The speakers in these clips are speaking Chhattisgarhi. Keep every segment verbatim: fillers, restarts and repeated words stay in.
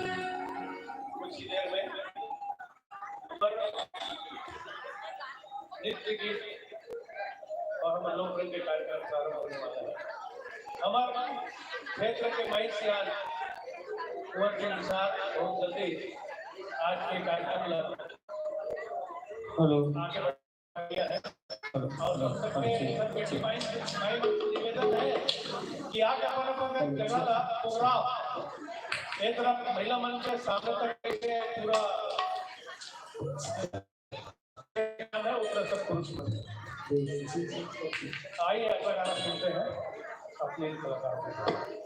कुछ ही देर में नृत्य गीत और हमर लोक नृत्य कार्यक्रम प्रारंभ होने वाला है। हमर क्षेत्र के माई सियान कुंवर के अनुसार बहुत जल्दी आज के कार्यक्रम ला हेलो। आगे बढ़ा गया है। हेलो। और हेलो। सबसे हाँ जी। पहले माई, माई मंच से निवेदन है कि आज अपन अपन जगह ला प्रोग्राम एक तरफ महिला मंच के सामने तक के पूरा है, उतना सब पुरुष मंच। आइए, अगला गाना सुनते हैं अपने कलाकारों के साथ।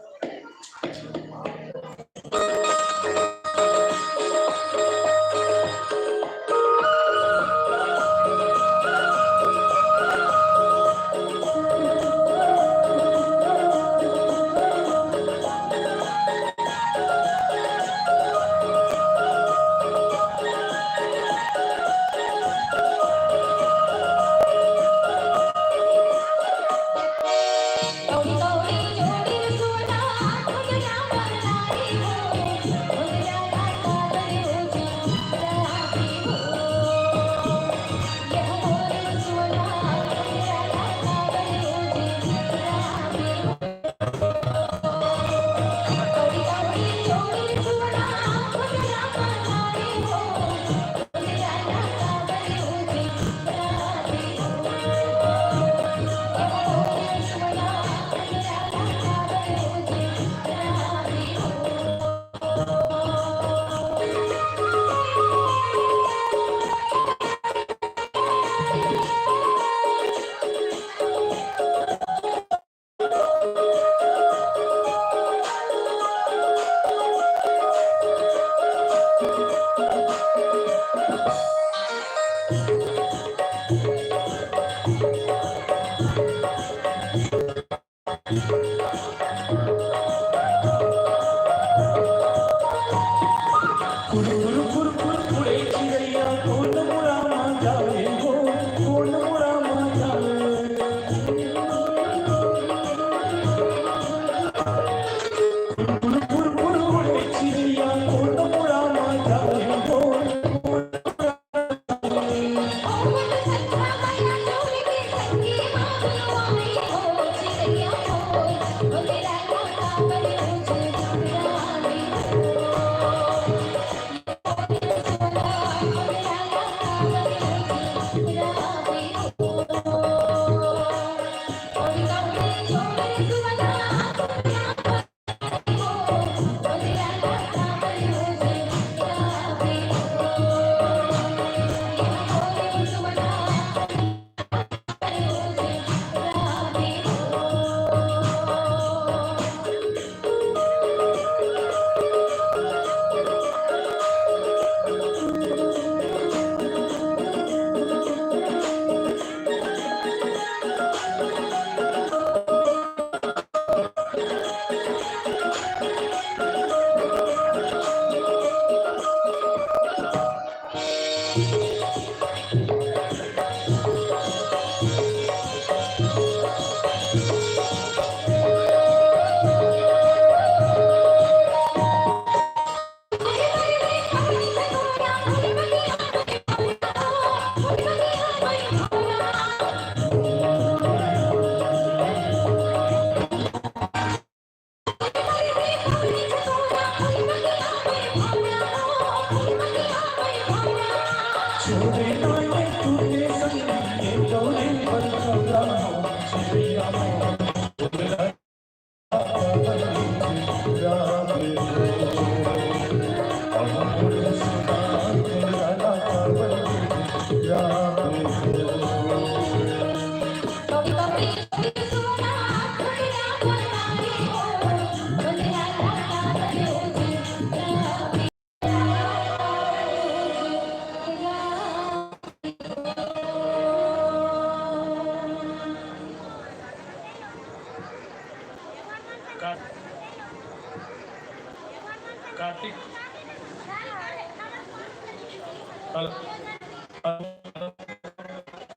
Hello,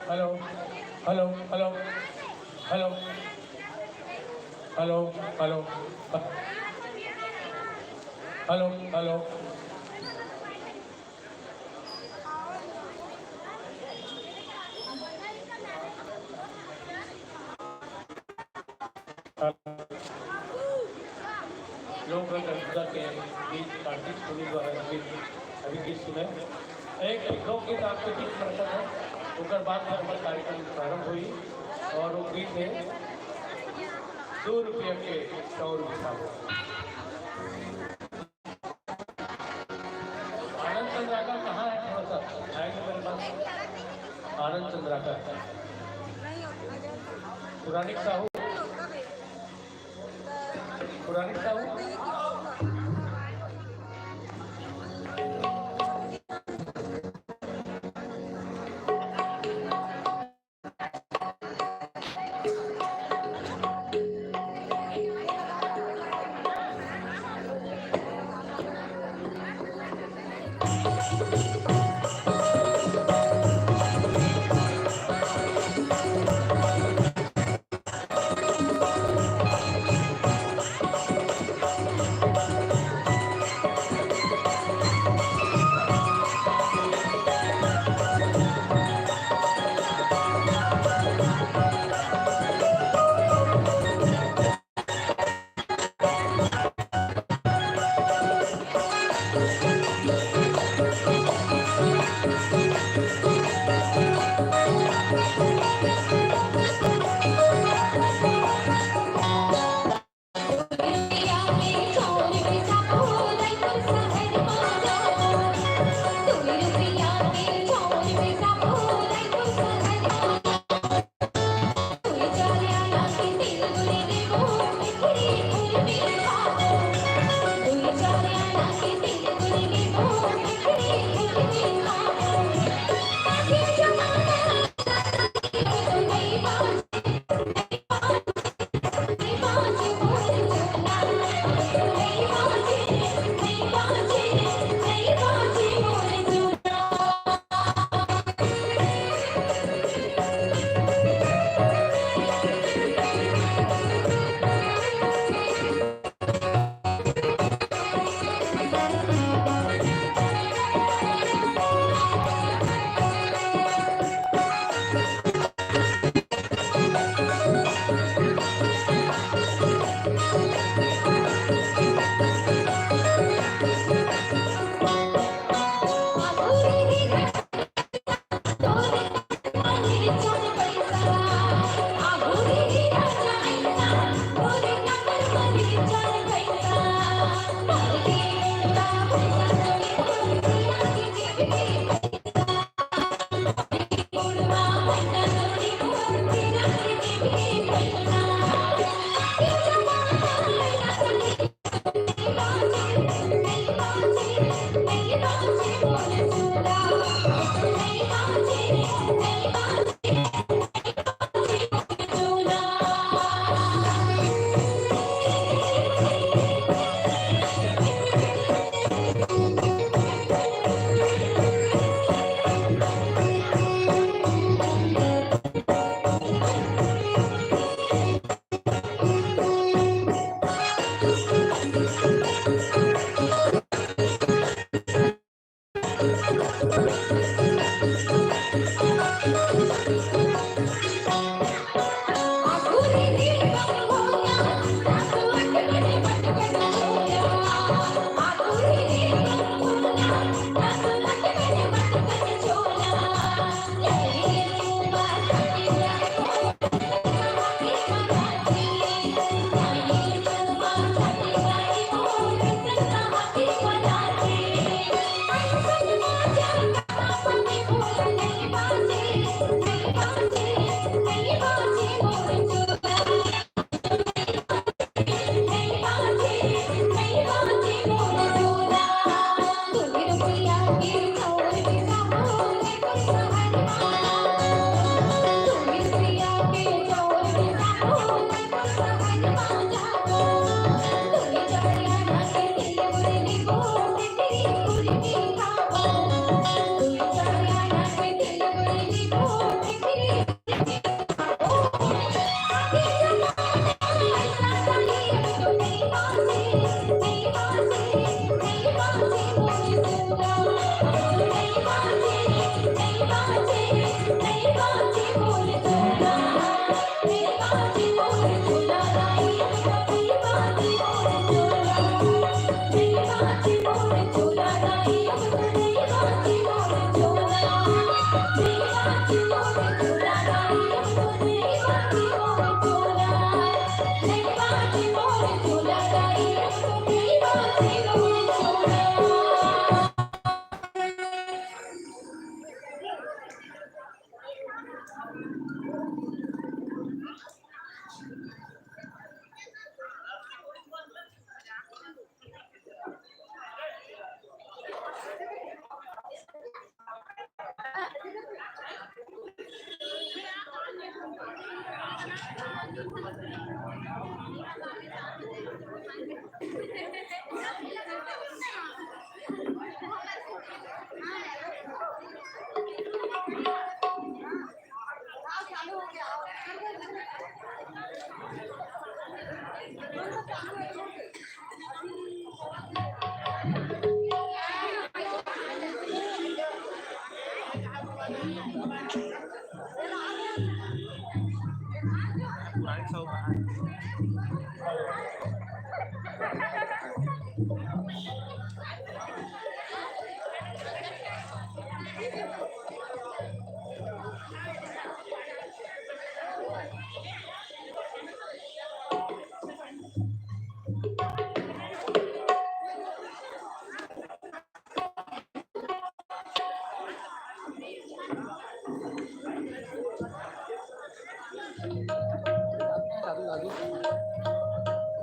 hello, hello, hello, hello, hello, hello, hello, hello. लोक रंग अभिनेता के गीत कार्तिक सोनी द्वारा गीत, अभी गीत सुने। एक लोकगीत आपके बीच में रखा था, ओकर बाद में हमारा कार्यक्रम प्रारंभ हुई और वो गीत है दो रुपया के चाउर बिसावो। आनंद चंद्राकर कहाँ है? थोड़ा सा आएंगे मेरे पास। आनंद चंद्राकर, पुराणिक साहू, पुराणिक साहू।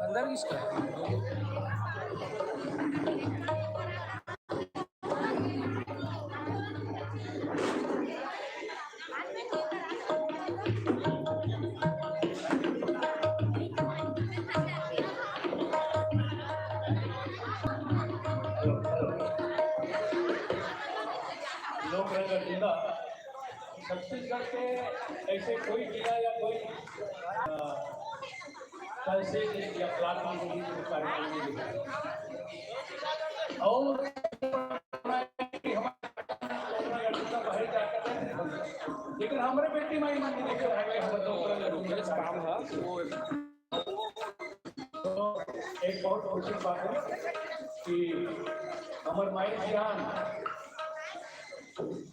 अंदर किसका? लोक रंग जिला, छत्तीसगढ़ के ऐसे कोई जिला या कोई, अ, तहसील या ब्लॉक में भी कोई कार्यक्रम नहीं हुआ। और लेकिन हमारे बेटी माई मन नहीं देखे, हम लोग काम है, वो तो एक बहुत खुशी की बात है कि हमर माई जान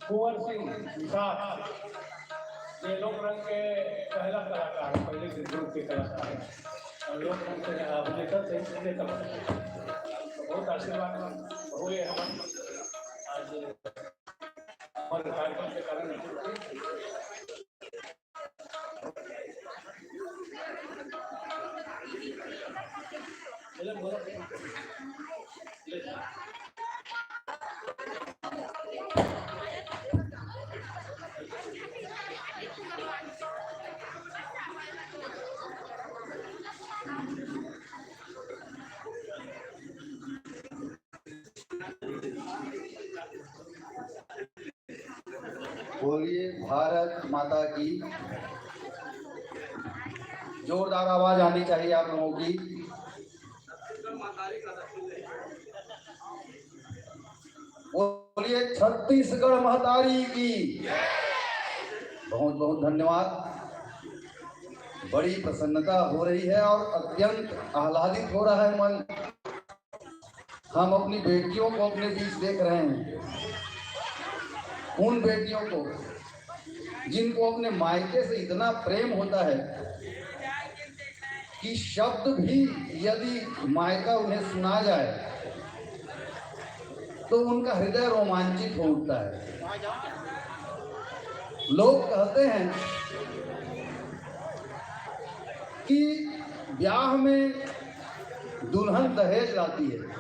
कुंवर सिंह निषाद, ये लोक रंग के पहला कलाकार, पहले के ग्रुप के कलाकार है। और लोक रंग के अभिनेता थे, नेता बने। तो बहुत आशीर्वाद हुए हम आज हमारे कार्यक्रम के कारण। बोलिए भारत माता की। जोरदार आवाज आनी चाहिए आप लोगों की। बोलिए छत्तीसगढ़ महतारी की। बहुत बहुत धन्यवाद। बड़ी प्रसन्नता हो रही है और अत्यंत आह्लादित हो रहा है मन। हम अपनी बेटियों को अपने बीच देख रहे हैं, उन बेटियों को जिनको अपने मायके से इतना प्रेम होता है कि शब्द भी यदि मायका उन्हें सुना जाए तो उनका हृदय रोमांचित हो उठता है। लोग कहते हैं कि ब्याह में दुल्हन दहेज लाती है,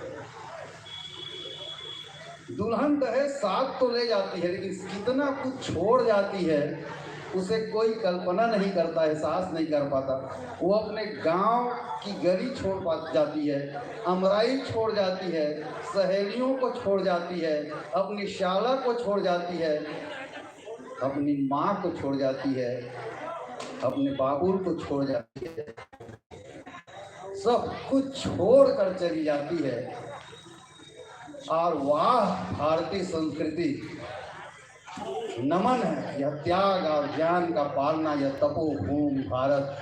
दुल्हन दहेज साथ तो ले जाती है, लेकिन कितना कुछ छोड़ जाती है, उसे कोई कल्पना नहीं करता, एहसास नहीं कर पाता। वो अपने गांव की गली छोड़ पा-, जाती है, अमराई छोड़ जाती है, सहेलियों को छोड़ जाती है, अपनी शाला को छोड़ जाती है, अपनी माँ को छोड़ जाती है, अपने बाबुल को छोड़ जाती है, सब कुछ छोड़ कर चली जाती है। और वाह भारतीय संस्कृति, नमन है यह त्याग और ज्ञान का पालना, यह तपोभूमि भारत।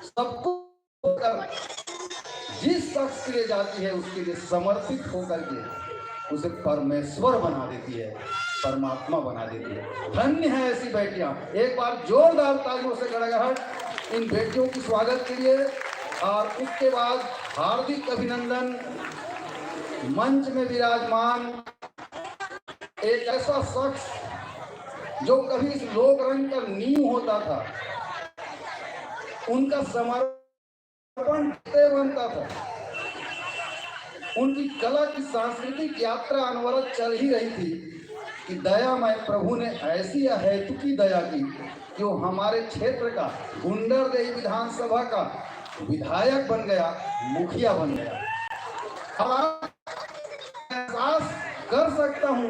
सबको छोड़कर जिस शख्स के लिए जाती है उसके लिए समर्पित होकर के उसे परमेश्वर बना देती है, परमात्मा बना देती है। धन्य है ऐसी बेटियां। एक बार जोरदार तालियों से गड़गड़ाहट इन बेटियों के स्वागत के लिए। और उसके बाद हार्दिक अभिनंदन मंच में विराजमान एक ऐसा शख्स जो कभी इस लोक रंग का नींव होता था, उनका समर्पण बनता था। उनकी कला की सांस्कृतिक यात्रा अनवरत चल ही रही थी दया में प्रभु ने ऐसी अहेतुकी दया की कि वो हमारे क्षेत्र का गुंडरदेही विधानसभा का विधायक बन गया, मुखिया बन गया। और आप एहसास कर सकता हूं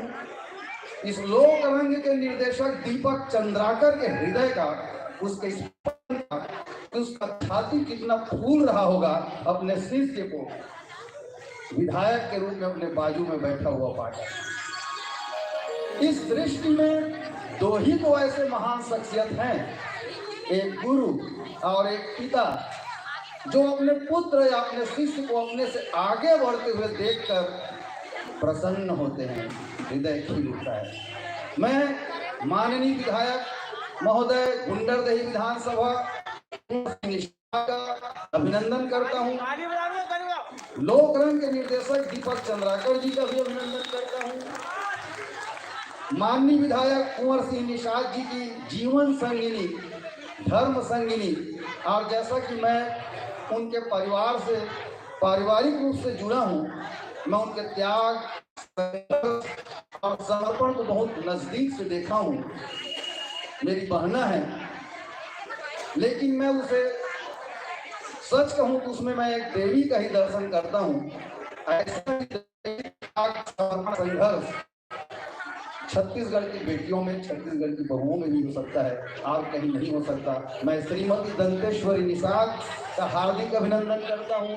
इस लोक रंग के निर्देशक दीपक चंद्राकर के हृदय का, उसके स्पंदन का, कि उसका छाती कितना फूल रहा होगा अपने शिष्य को विधायक के रूप में अपने बाजू में बैठा हुआ पाकर। इस सृष्टि में दो ही तो ऐसे महान शख्सियत हैं, एक गुरु और एक पिता, जो अपने पुत्र या अपने शिष्य को अपने से आगे बढ़ते हुए देखकर प्रसन्न होते हैं, हृदय खिल उठता है। मैं माननीय विधायक महोदय गुंडरदेही विधानसभा का अभिनंदन करता हूं। लोक रंग के निर्देशक दीपक चंद्राकर जी का भी अभिनंदन करता हूं। माननीय विधायक कुंवर सिंह निषाद जी की जीवन संगिनी, धर्म संगिनी, और जैसा कि मैं उनके परिवार से पारिवारिक रूप से जुड़ा हूं, मैं उनके त्याग, संघर्ष और समर्पण को बहुत नजदीक से देखा हूं। मेरी बहना है, लेकिन मैं उसे सच कहूं तो उसमें मैं एक देवी का ही दर्शन करता हूं। ऐसा ही त्याग, समर्पण, संघर्ष छत्तीसगढ़ की बेटियों में, छत्तीसगढ़ की बहुओं में भी हो सकता है और कहीं नहीं हो सकता। मैं श्रीमती दंतेश्वरी निषाद का हार्दिक अभिनंदन करता हूं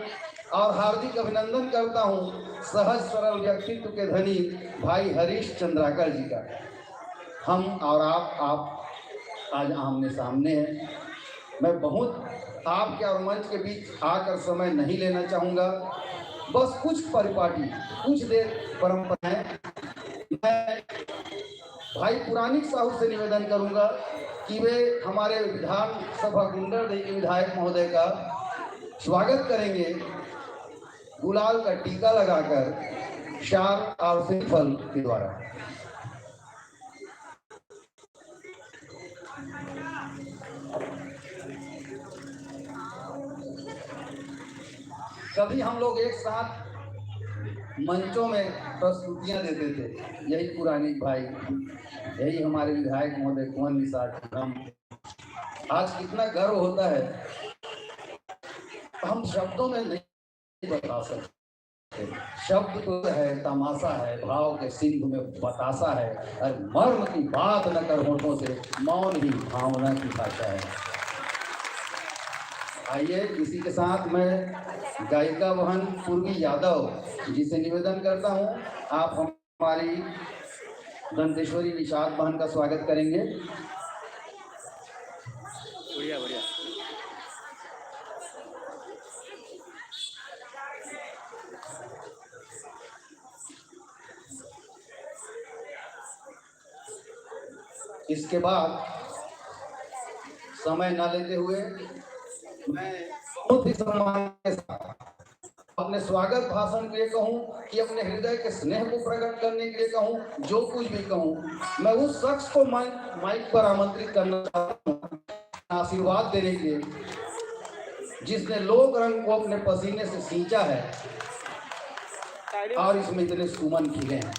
और हार्दिक अभिनंदन करता हूं सहज सरल व्यक्तित्व के धनी भाई हरीश चंद्राकर जी का। हम और आप, आप आज आमने सामने हैं। मैं बहुत आपके और मंच के बीच आकर समय नहीं लेना चाहूंगा, बस कुछ परिपाटी, कुछ देर परंपराएं। मैं भाई पुराणिक साहू से निवेदन करूंगा कि वे हमारे विधानसभा गुंडरदेही के विधायक महोदय का स्वागत करेंगे गुलाल का टीका लगाकर शाल और श्रीफल के द्वारा। कभी हम लोग एक साथ मंचों में प्रस्तुतियां देते थे, यही पुरानी भाई, यही हमारे विधायक महोदय कुंवर निषाद जी, हम। आज कितना गर्व होता है, हम शब्दों में नहीं बता सकते। शब्द तो है, तमाशा है, भाव के सिंधु में बतासा है, और मर्म की बात न कर होठों से, मौन ही भावना की भाषा है। आइए, इसी के साथ मैं गायिका बहन पूर्वी यादव जी से निवेदन करता हूँ, आप हमारी दंतेश्वरी निषाद बहन का स्वागत करेंगे। बढ़िया, बढ़िया। इसके बाद समय न लेते हुए मैं बहुत ही सम्मान के साथ अपने स्वागत भाषण के लिए कहूं कि अपने हृदय के स्नेह को प्रकट करने के लिए कहूं, जो कुछ भी कहूं, मैं उस शख्स को माइक, माइक पर आमंत्रित करना चाहता हूं आशीर्वाद देने के लिए, जिसने लोक रंग को अपने पसीने से सींचा है और इसमें इतने सुमन खिले हैं।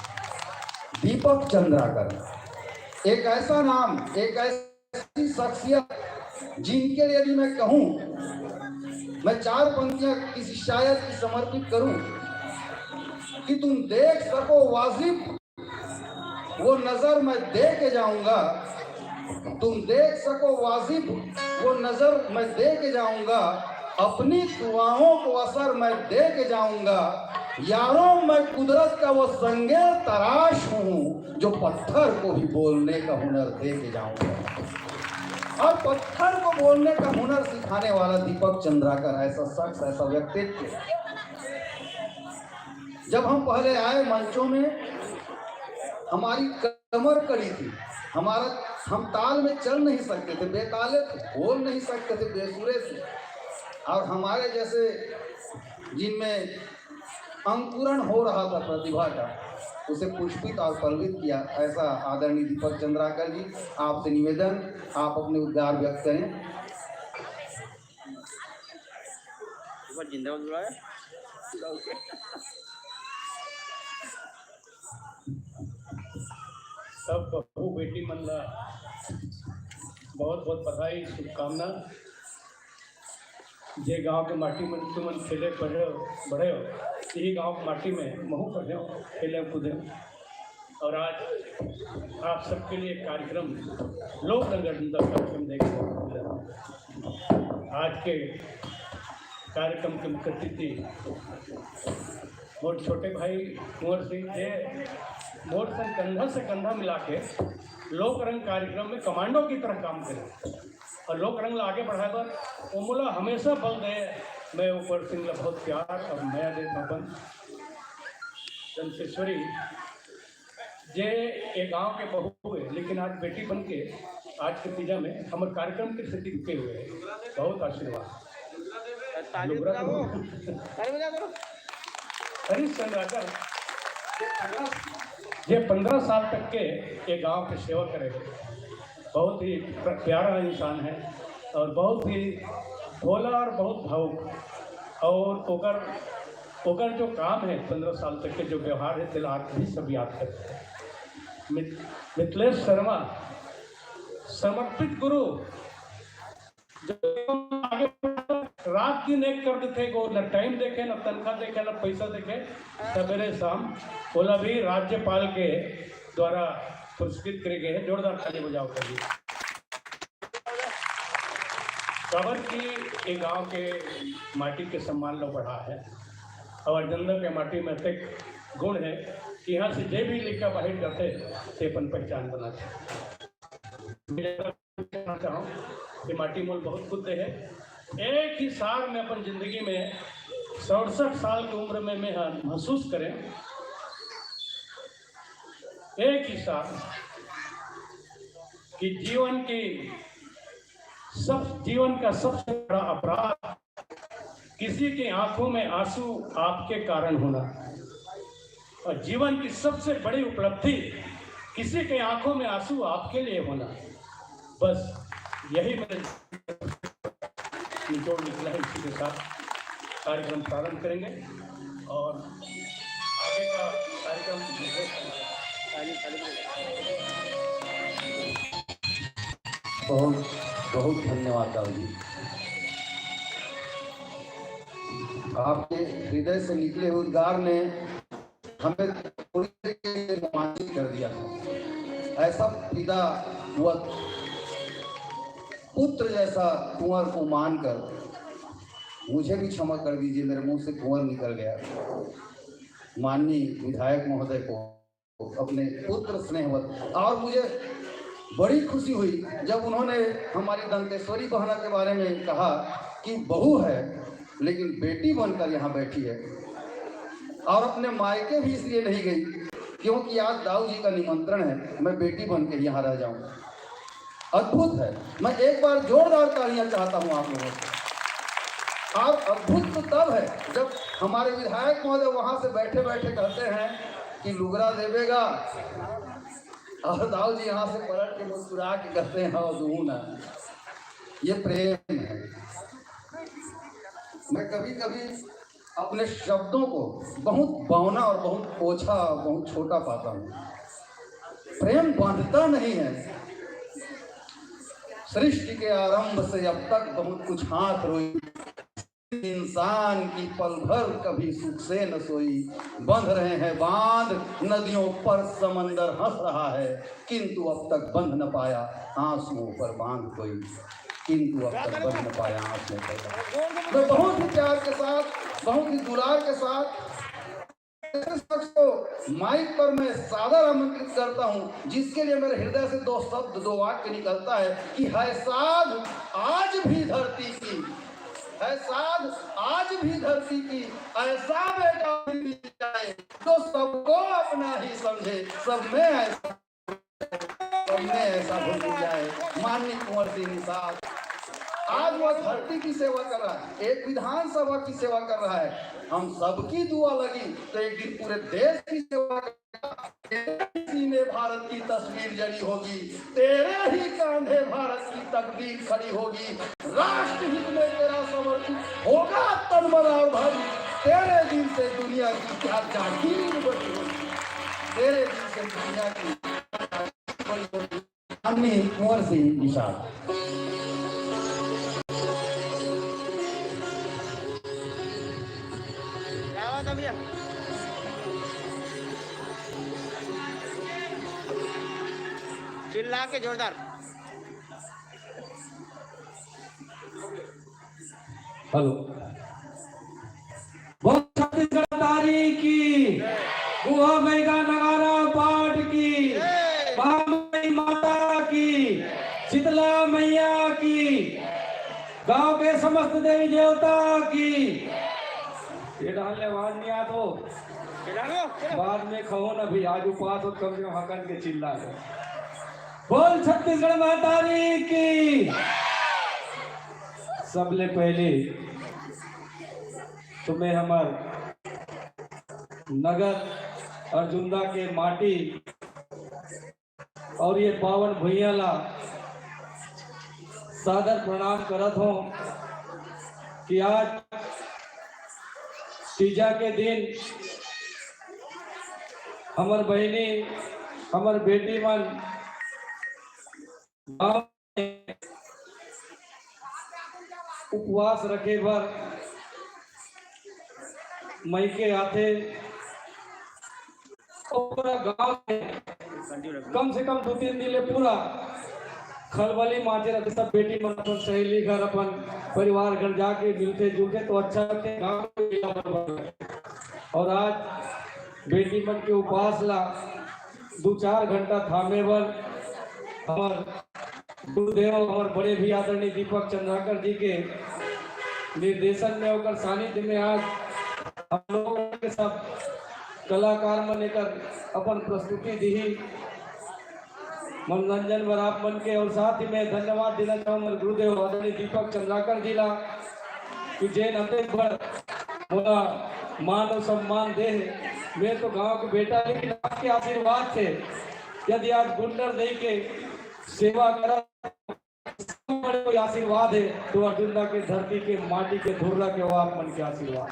दीपक चंद्राकर, एक ऐसा नाम, एक ऐसी शख्सियत जिनके लिए यदि मैं कहूं, मैं चार पंक्तियां किसी शायर की समर्पित करूं कि तुम देख सको वाजिब वो नजर मैं दे के जाऊंगा, तुम देख सको वाजिब वो नजर मैं दे के जाऊंगा, अपनी दुआओं को असर मैं दे के जाऊंगा। यारों, मैं कुदरत का वो संगे तराश हूं जो पत्थर को भी बोलने का हुनर दे के जाऊंगा। और पत्थर को बोलने का हुनर सिखाने वाला दीपक चंद्राकर, ऐसा शख्स, ऐसा व्यक्तित्व। जब हम पहले आए मंचों में, हमारी कमर कड़ी थी, हमारा, हम ताल में चल नहीं सकते थे, बेताले थे, बोल नहीं सकते थे बेसुरे से। और हमारे जैसे जिनमें अंकुरण हो रहा था प्रतिभा का, उसे पुष्पित और पल्वित किया। ऐसा आदरणीय दीपक चंद्राकर जी, आपसे निवेदन, आप अपने उद्गार व्यक्त करें। एक बार जिंदाबाद बुलाया। सब बहू बेटी मन ला बहुत बहुत बधाई, शुभकामना। जे गांव के माटी में तुमन खेले पढ़े हो, बढ़े हो, यही गांव के माटी में महू पढ़े हो, खेले कूदे हो। और आज आप सबके लिए कार्यक्रम, लोक रंग अजंता कार्यक्रम देखने को मिला। आज के कार्यक्रम के मुख्य अतिथि मोर छोटे भाई कुंवर सिंह, जे मोर संग कंधा से कंधा मिला के लोक रंग कार्यक्रम में कमांडो की तरह काम करे और लोक रंग ला आगे बढ़ाए बर वो मोला हमेशा बल दे। मैं कुंवर सिंह ला बहुत प्यार और मया देत हौं। जमशेश्वरी जे ए गांव के बहू है, लेकिन आज बेटी बन के आज के तीजा में हमर कार्यक्रम के सेती रुके हुए हैं। बहुत आशीर्वाद। ताली लुगरा बजाओ, तो ताली बजा दो। हरीश चंद्राकर, जे पंद्रह साल तक के ये गांव के सेवा करे हैं, बहुत ही प्र-, प्यारा इंसान है और बहुत ही भोला और बहुत भावुक। और ओकर, ओकर जो काम है, पंद्रह साल तक के जो व्यवहार है, तेला आज भी सब याद करते हैं। मित-, मिथिलेश शर्मा, समर्पित गुरु, जो आगे रात दिन एक कर देथे, वो न टाइम देखे, न तनखा देखे, न पैसा देखे, सवेरे शाम। ओला भी राज्यपाल के द्वारा पुरस्कृत करे गए हैं। जोरदार ताली बजाओ कभी। काबर कि ये गांव के माटी के सम्मान ला बढ़ा है और अजंता के माटी में अतेक गुण है कि यहाँ से जे भी लइका बाहर जाथे, ते अपन पहचान बनाथे। मैं कहना चाहूँ कि माटी मोल बहुत कुछ दे है। एक ही साल में अपन जिंदगी में सड़सठ साल की उम्र में मैं महसूस करें, एक ही साल कि जीवन की सब, जीवन का सबसे बड़ा अपराध किसी की आंखों में आंसू आपके कारण होना और जीवन की सबसे बड़ी उपलब्धि किसी के आंखों में आंसू आपके लिए होना। बस यही मेरे निचोड़ निकला है। इसी के साथ कार्यक्रम प्रारंभ करेंगे और आगे का कार्यक्रम बहुत बहुत धन्यवाद दाऊ जी। आपके हृदय से निकले हुए उद्गार ने हमें पूरी तरीके से रोमांचित कर दिया था। ऐसा फिदा हुआ पुत्र जैसा कुंवर को मानकर, मुझे भी क्षमा कर दीजिए, मेरे मुंह से कुंवर निकल गया, माननीय विधायक महोदय को अपने पुत्र स्नेहवत। और मुझे बड़ी खुशी हुई जब उन्होंने हमारी दंतेश्वरी बहना के बारे में कहा कि बहू है लेकिन बेटी बनकर यहाँ बैठी है और अपने मायके भी इसलिए नहीं गई क्योंकि आज दाऊ जी का निमंत्रण है, मैं बेटी बन के यहाँ रह जाऊँ। अद्भुत है। मैं एक बार जोरदार तालियां चाहता हूं आप लोगों से। और अद्भुत तो तब है जब हमारे विधायक महोदय वहां से बैठे बैठे कहते हैं कि लुगरा देवेगा, और दाऊ जी यहां से पलट के मुस्कुरा के कहते हैं, "हाँ, दूं ना।" ये प्रेम है। मैं कभी कभी अपने शब्दों को बहुत बौना और बहुत ओछा, बहुत छोटा पाता हूँ। प्रेम बांधता नहीं है। सृष्टि के आरंभ से अब तक बहुत कुछ हाथ रोई, इंसान की पल भर कभी सुख से न सोई। बंध रहे हैं बांध नदियों पर, समंदर हंस रहा है, किंतु अब तक बंध न पाया आंसुओं पर बांध कोई, किंतु अब तक बंध न पाया आंसुओं पर बांध। मैं बहुत ही प्यार के साथ, बहुत ही दुलार के साथ ऐसे शख्स को माइक पर मैं सादर आमंत्रित करता हूं, जिसके लिए मेरे हृदय से दो शब्द, दो वाक्य निकलता है कि है साध आज भी धरती की, है साध आज भी धरती की, ऐसा बेटा मिल जाए जो सबको अपना ही समझे, सब में ऐसा, सब में ऐसा घुल मिल जाए। माननीय कुंवर सिंह निषाद आज वह धरती की सेवा कर रहा है, एक विधानसभा की सेवा कर रहा है। हम सबकी दुआ लगी तो एक दिन पूरे देश की सेवा करेगा। तेरे सीने भारत की तस्वीर जड़ी होगी, तेरे ही कांधे भारत की तकदीर खड़ी होगी। राष्ट्रहित में तेरा समर्पित होगा तन मन और धन। तेरे दिल से दुनिया की क्या जागीर बनी होगी, तेरे दिल से दुनिया की में मोर से विशाल। चिल्ला के जोरदार। हेलो। बोल छत्तीसगढ़ तारी की, गुहा बैगा नगारा पाट की, महामाई माता की, शीतला मैया की, गांव के समस्त देवी देवता की। ये डाल ले, आवाज नहीं आ तो बाद में कहो ना भी, आज उपास हो, कम से कम हकन के चिल्ला दो। बोल छत्तीसगढ़ महतारी की। सबले पहले तुम्हें हमर नगर अर्जुंदा के माटी और ये पावन भुइयां ला सादर प्रणाम करत हों कि आज तीजा के दिन हमर बहिनी, हमर बेटी मन गांव में उपवास रखे बर मइके आथे। पूरा गांव में कम से कम दू तीन दिन ले पूरा खलबली माचे रहथे। सब बेटी मन अपन सहेली घर, अपन परिवार घर जाके मिलथे जुलथे तो अच्छा लगथे, गांव में मिला बराबर। और आज बेटी मन के उपास ला दू चार घंटा थामे बर हमर गुरुदेव, हमर बड़े भी आदरणीय दीपक चंद्राकर जी के निर्देशन में, ओकर सानिध्य में आज हम लोग के सब कलाकार मन एकर अपन प्रस्तुति दिही। मनोरंजन बर आप मन के, और साथ ही मैं धन्यवाद देना चाहूँ हमर गुरुदेव आदरणीय दीपक चंद्राकर जी ला कि जेन अतेक बड़ मोला मान और सम्मान दे हे। मैं तो गांव के बेटा, लेकिन आपके आशीर्वाद से यदि आज गुंडर दे के सेवा करा, कोई आशीर्वाद है तो अर्जुंदा के धरती के माटी के धुर्रा के वो आप मन के आशीर्वाद।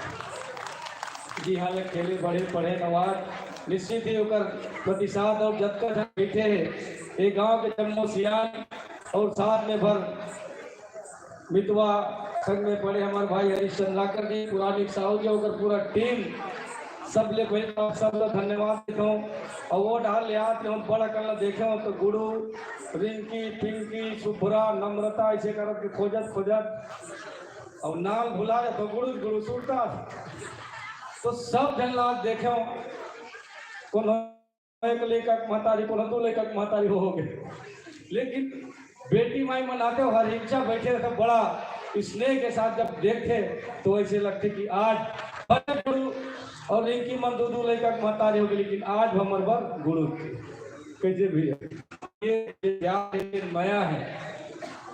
जी हाँ, ले खेले बढ़े पढ़े नवाज, निश्चित ही ओकर प्रतिसाद और जतका जन बैठे हैं, ये गांव के जम्मो सियान और साथ में भर मितवा संग में पड़े हमारे भाई हरीश चंद्राकर जी, पुरानी साहू जी, ओकर पूरा टीम, सब ले पहले तो आप सब ला धन्यवाद देता हूँ। और वो डाल ले आते हो, बड़ा करना देखे हो तो गुरु, रिंकी, पिंकी, शुभ्रा, नम्रता, ऐसे करत के खोजत खोजत और नाम भुला जात हो, गुरु, गुरु सुरता। तो सब झन ला देखे हो, कोनो एक लइका के महतारी, कोनो दो लइका के महतारी हो गए, लेकिन बेटी माई मन आते हो, हर इच्छा बैठे रहते, बड़ा स्नेह के साथ जब देखते तो ऐसे लगते कि आज भले गुरु और रिंकी मन दो दो लइका के महतारी हो गए, लेकिन आज हमर बर गुरु थे। कैसे भी ये प्यार है, ये मया है।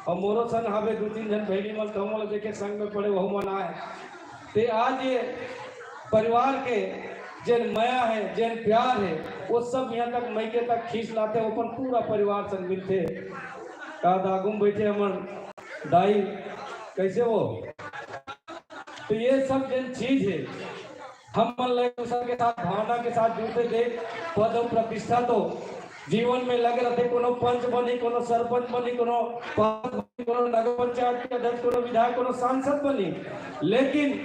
और मोरो संग हवे दो तीन जन बहनी मन, तो हम लोग देखे संग में पड़े, वहू मन आए। ते आज ये परिवार के जेन मया है, जेन प्यार है, वो सब यहाँ तक मइके तक खींच लाते, वो अपन पूरा परिवार संग मिलते। का दागुम बैठे हमर दाई, कैसे वो? तो ये सब जेन चीज है, हम मन ला एक दूसर के साथ भावना के साथ जुड़ते देख, पद और प्रतिष्ठा तो जीवन में लगे रहते। कोनो पंच बनी, कोनो सरपंच बनी, कोनो पार्षद बनी, कोनो नगर पंचायत के अध्यक्ष, कोनो विधायक, कोनो सांसद बनी, लेकिन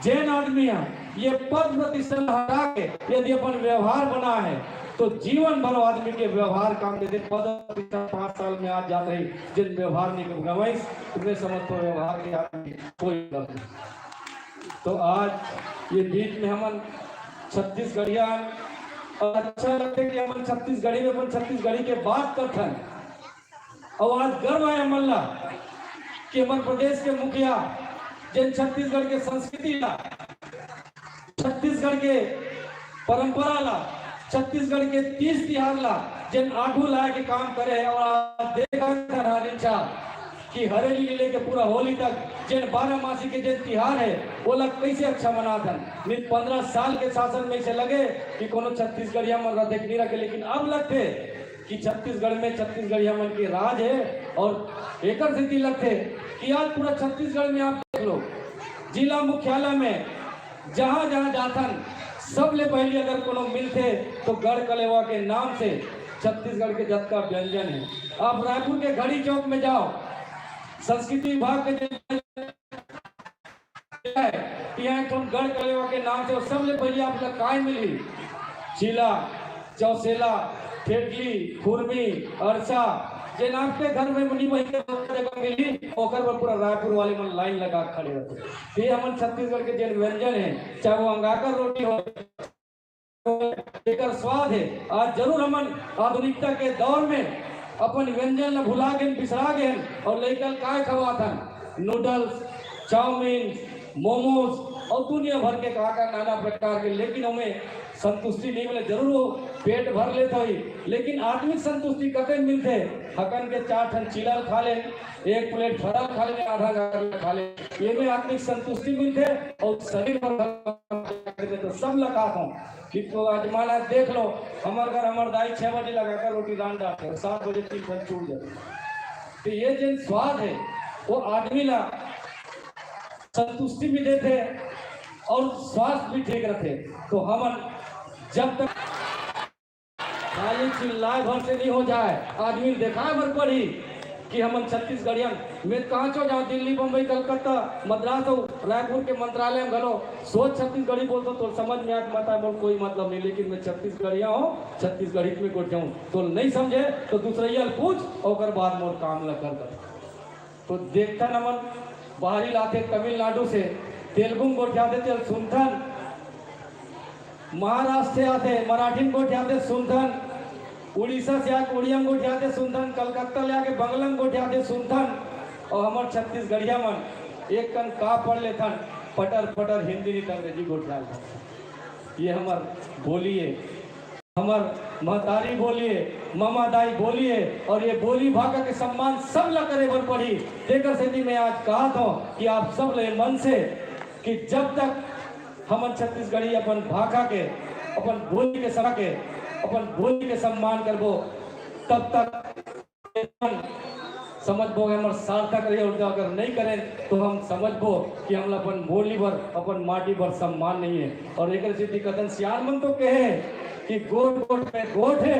जेन आदमी ह ये पद प्रतिष्ठा हटा के यदि अपन व्यवहार बना है तो जीवन भर आदमी के व्यवहार काम देथे। पद प्रतिष्ठा पाँच साल में आ जात रही, जेन व्यवहार नहीं गवाइस, तुम्हें समझ तो व्यवहार के आदमी कोई गलत नहीं। तो आज ये बीच में हमन छत्तीसगढ़िया हन, और अच्छा लगथे कि हमन छत्तीसगढ़ी में अपन छत्तीसगढ़ी के बात करथन। और आज गर्व है हमन ला कि हमर प्रदेश के मुखिया जेन छत्तीसगढ़ के संस्कृति ला, छत्तीसगढ़ के परंपरा ला, छत्तीसगढ़ के तीज तिहार ला जेन आगू लाए के काम करे है, और आज देखा था हर इच्छा कि हरेली ले लेके पूरा होली तक जेन बारह मासी के जेन तिहार है, ओला कैसे अच्छा मनाथन। नहीं, पन्द्रह साल के शासन में ऐसे लगे कि कोनो छत्तीसगढ़िया मन रथे कि नहीं रखे, लेकिन अब लगथे कि छत्तीसगढ़ में छत्तीसगढ़िया मन के राज है। और एकर सेती लगथे कि आज पूरा छत्तीसगढ़ में आप देख लो, जिला मुख्यालय में जहाँ जहाँ जाथन, सबले पहली अगर कोनो मिलथे तो गढ़ कलेवा के नाम से छत्तीसगढ़ के जतका व्यंजन हे। आप रायपुर के घड़ी चौक में जाओ, संस्कृति विभाग के जे है, तिहां एक ठन गढ़ कलेवा के नाम से, सबले पहले आप ला काय मिली? चीला, चौसेला, ठेठली, खुरमी, अरसा, जे नाम के घर में मुनी बहिनी के जगह मिली, ओकर बर पूरा रायपुर वाले मन लाइन लगा के खड़े रहते। ये हमन छत्तीसगढ़ के जेन व्यंजन है, चाहे वो अंगाकर रोटी हो, एकर स्वाद है। आज जरूर हमन आधुनिकता के दौर में अपन व्यंजन ला भुला गेन, बिसरा गेन, और लइका ल काय खवात हन? नूडल्स, चाउमीन, मोमोज और दुनिया भर के का का नाना प्रकार के, लेकिन ओमे संतुष्टि नहीं मिले। जरूर वो पेट भर लेत होही, लेकिन आत्मिक संतुष्टि कते मिलथे? हकन के चार ठन चीला ल खा ले, एक प्लेट फरा ल खा ले, आधा गाजर ल खा ले, ये में आत्मिक संतुष्टि मिलथे और शरीर पर तो सब लगा हूँ कि तो आजमाना देख लो, हमर घर हमर दाई छह बजे लगाकर रोटी रांध डालते हैं, सात बजे तीन ठन चूड़ जाते। तो ये जेन स्वाद है, वो आदमी ला संतुष्टि भी देथे और स्वास्थ्य भी ठीक रथे। तो हमन जब तक खाली चिल्लाए भर से नहीं हो जाए, आदमी देखाए भर पड़ी कि हमन छत्तीसगढ़ियन में कहाँ चो जाओ, दिल्ली, बम्बई, कलकत्ता, मद्रास और रायपुर के मंत्रालय में घलो सोच छत्तीसगढ़ी बोलतो तो समझ में आत मत आए, मोर कोई मतलब नहीं, लेकिन मैं छत्तीसगढ़िया हूँ, छत्तीसगढ़ी में गोठ जाऊँ, तो नहीं समझे तो दूसरैया ल पूछ, ओकर बाद मोर काम ल कर दे। तो देखथन हमन बाहरी लाथे तमिलनाडु से, तेलुगु में गोठियाथे तेल सुनथन, महाराष्ट्र से आथे मराठी में गोठियाथे सुनथन, उड़ीसा से आके उड़िया में गोठियाथे सुनथन, कलकत्ता ले आके बंगला में गोठियाथे सुनथन, और हमर छत्तीसगढ़िया मन एक कन का पढ़ लेथन, पटर पटर हिंदी नहीं तो अंग्रेजी गोठिया लेथन। ये हमर बोली है। हमर महतारी बोली हे, ममा दाई बोली हे, और ये बोली भाखा के सम्मान सब ला करे बर पड़ही। तेकर सेती मैं आज कहत हूँ कि आप सब ले मन से कि जब तक हमन छत्तीसगढ़ी अपन भाखा के, अपन बोली के समा के, अपन बोली के सम्मान करबो, तब तक समझबो कि हमर सार्थक रही, और अगर नहीं करें तो हम समझबो कि हमला अपन बोली बर, अपन माटी बर सम्मान नहीं है। और एक सेती कतन सियान मन तो कहे कि गोठ गोठ में गोठ है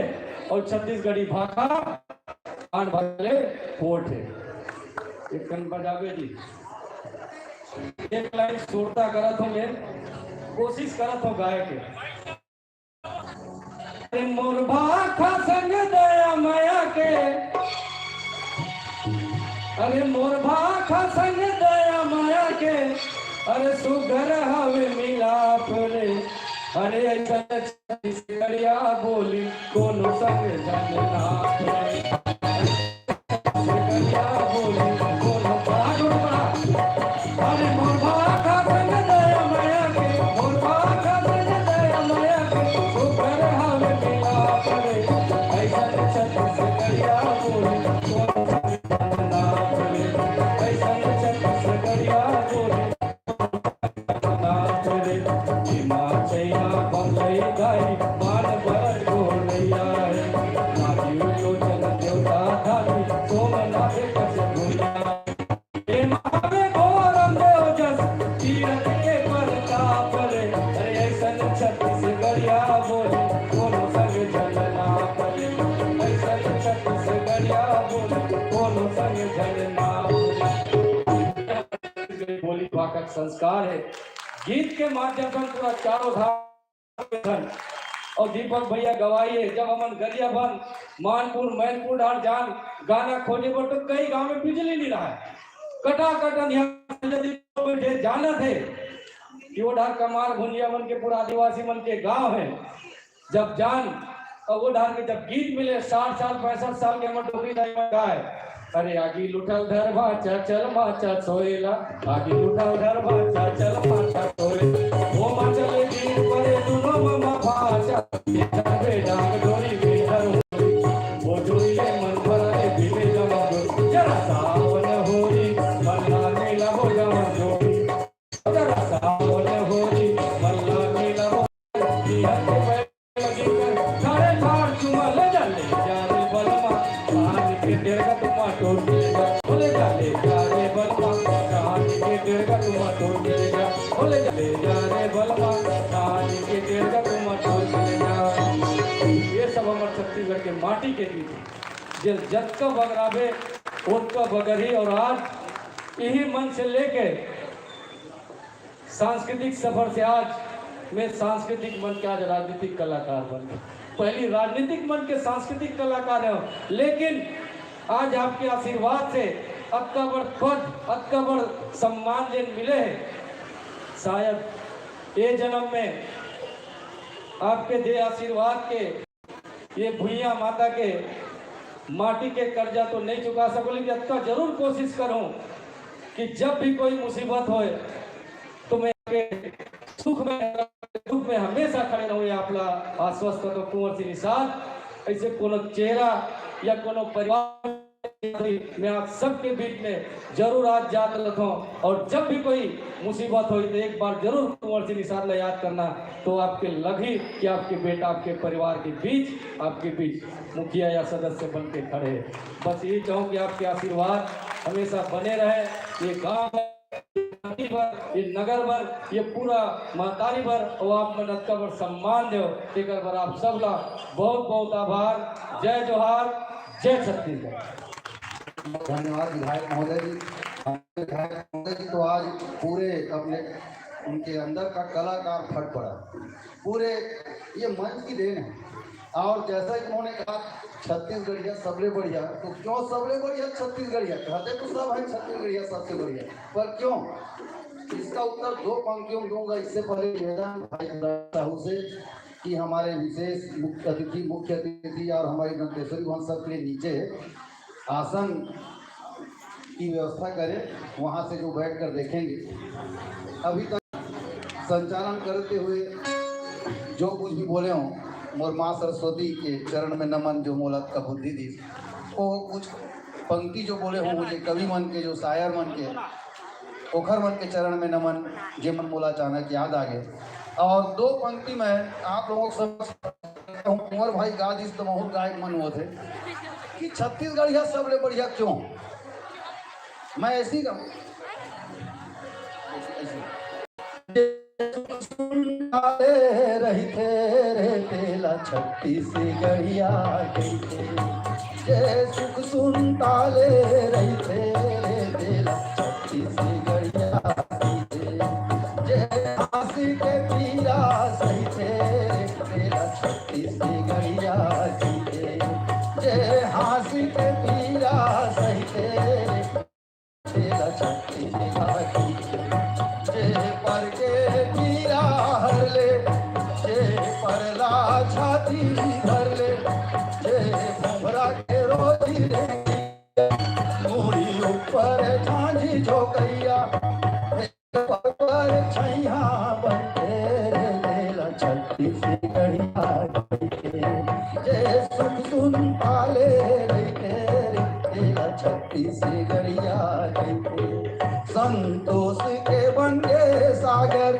और छत्तीसगढ़ी भाखा कान भले कोट है। एक कन बजावे जी, एक लाइन सुरता करत हूँ मैं, कोशिश करत हूँ गाए के। अरे मोर भाखा संग दया मया के, अरे मोर भाखा संग दया मया के, अरे सुघर हवे मिलाप रे। अरे ऐसा छत्तीसगढ़िया बोली कोनो संग झन नाप रे। बोली भाखा के संस्कार है। गीत के माध्यम से हम पूरा चारों धाम और दीपक भैया गवाही है। जब हमन गरियाबंद, मानपुर, मैनपुर डार जान गाना खोजे बर तो कई गांव में बिजली नहीं रहा है, कटा कट अंधियार। यदि बैठे जाना थे कि वो डार कमार भुंजिया मन के पूरा आदिवासी मन के गांव है, जब जान और वो डार के जब गीत मिले, साठ साल पैंसठ साल के हमर डोकरी दाई मन गाए, अरे आगी लुठल धरवा चा चल माचा सोएला, आगी लुठल धरवा चा चल माचा सोएला, ओ माचा ले दिन परे दुनो ममा भाचा, ये चढ़बे डांग डोरी में धर होई, ओ डोरी ले मन भरा रे पीले जमा डोरी, जरा सावन होई, मल्ला नीला हो जमा डोरी, जरा सावन होई, मल्ला नीला हो जे जतका बगराबे, ओतका बगरही। और आज यही मंच से लेके सांस्कृतिक सफर से आज मैं सांस्कृतिक मंच के आज राजनीतिक कलाकार बन गए। पहली राजनीतिक मंच के सांस्कृतिक कलाकार है, लेकिन आज आपके आशीर्वाद से अतका बड़ पद, अतका बड़ सम्मान जेन मिले है, शायद ये जन्म में आपके दे आशीर्वाद के, ये भुइयां माता के माटी के कर्जा तो नहीं चुका सकूं, लेकिन अतका जरूर कोशिश करूं कि जब भी कोई मुसीबत होए तो मैं आपके सुख में, दुख में हमेशा खड़े रहूं। ये आपला आश्वस्त करतो कुंवर सिंह निषाद। ऐसे कोनो चेहरा या कोनो परिवार मैं आप सबके बीच में जरूर आज जात रहता हूँ, और जब भी कोई मुसीबत हो तो एक बार जरूर कुंवर सिंह निषाद ला याद करना, तो आपके लगही कि आपके बेटा आपके परिवार के बीच, आपके बीच मुखिया या सदस्य बन के खड़े हैं। बस यही चाहूँ कि आपके आशीर्वाद हमेशा बने रहे। ये गांव बर, ये नगर बर, ये पूरा महतारी बर, और आप मन अतका बर सम्मान देव, तेकर बर आप सब ला बहुत बहुत आभार। जय जोहार, जय छत्तीसगढ़। धन्यवाद विधायक महोदय जी। विधायक महोदय जी तो आज पूरे अपने, उनके अंदर का कलाकार फट पड़ा। पूरे ये मंच की देन है। और जैसा कि उन्होंने कहा, छत्तीसगढ़िया सबले बढ़िया, तो क्यों सबले बढ़िया छत्तीसगढ़िया? कहते तो सब है छत्तीसगढ़िया सबसे बढ़िया, पर क्यों? इसका उत्तर दो पंक्तियों में दूंगा। इससे पहले निवेदन भाई साहू से कि हमारे विशेष मुख्य अतिथि, मुख्य अतिथि और हमारी दंतेश्वरी भवन सब के लिए नीचे आसन की व्यवस्था करें, वहाँ से जो बैठ कर देखेंगे। अभी तक संचालन करते हुए जो कुछ भी बोले हों, मोर माँ सरस्वती के चरण में नमन, जो मोला अतका बुद्धि दीस, वो कुछ पंक्ति जो बोले हों, मुझे कवि मन के, जो शायर मन के, ओखर मन के चरण में नमन, जे मन मोला अचानक याद आ गए। और दो पंक्ति मैं आप लोगों को समझ हूँ, कुंवर भाई गा दिस तो बहुत गायक मन होत है कि छत्तीसगढ़िया सबले बढ़िया क्यों? मैं ऐसी गाऊं। सुन डाले रहिथे रे, तेला छत्तीसगढ़िया कहिथे। जे सुख सुन डाले रहिथे रे, तेला छत्तीसगढ़िया कहिथे। जे हाँसी के पीरा सहिथे रे, तेला छत्तीसगढ़िया कहिथे। जे हाँसी के पीरा सहिथे रे, तेला छत्तीसगढ़िया कहिथे। जे पर के पीरा हर ले, जे परला छाती धर ले, जे भोभरा के रोजी रे, मुड़ी ऊपर झांझी झोंकइया, पर छैया बनथे रे, तेला छत्तीसगढ़िया कहिथे। जे सुख सुन पाले रहिथे रे, तेला छत्तीसगढ़िया कहिथे। संतोष के बन गे सागर,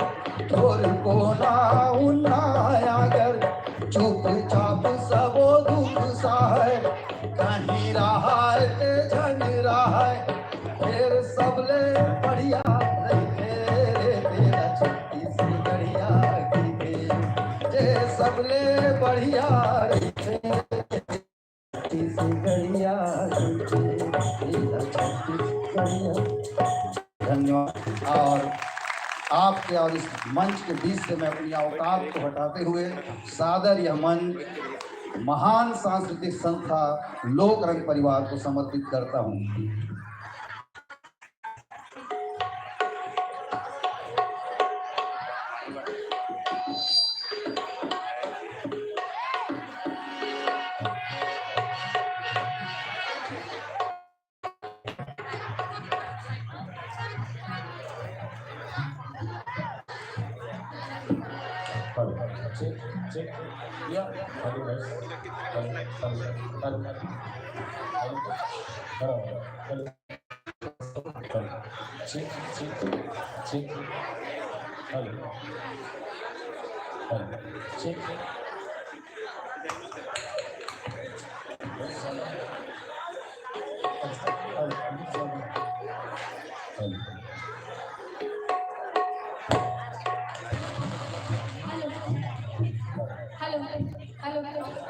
थोर कोना उन्ना आगर, चुपचाप सबो दुख सहय, कहीं रहय ते झन रहय, फेर सबले बढ़िया रहिथे रे, तेला छत्तीसगढ़िया कहिथे। जे सबले बढ़िया रहिथे, छत्तीसगढ़िया कहिथे, तेला छत्तीसगढ़िया। धन्यवाद। और आपके और इस मंच के बीच से मैं अपनी औकात को हटाते हुए सादर यह मंच महान सांस्कृतिक संस्था लोक रंग परिवार को समर्पित करता हूँ। Hello, check, check. Yeah, hello, guys. Hello, hello, hello. Hello, hello, hello. Hello, check, check, check. Hello, hello, check. Hello, hello, hello. Hello, hello, hello, hello.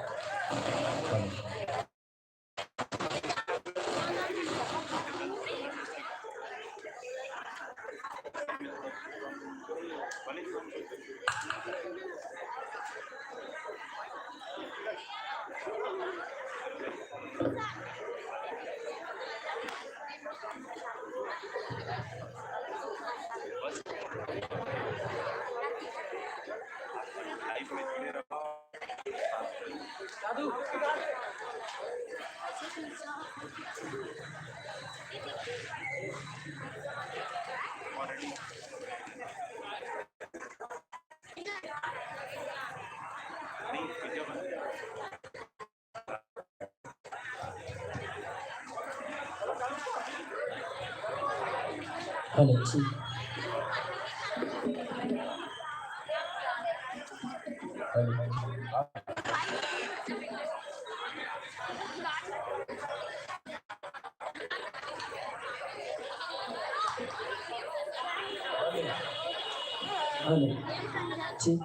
Hello जी। हेलो। हेलो। जी।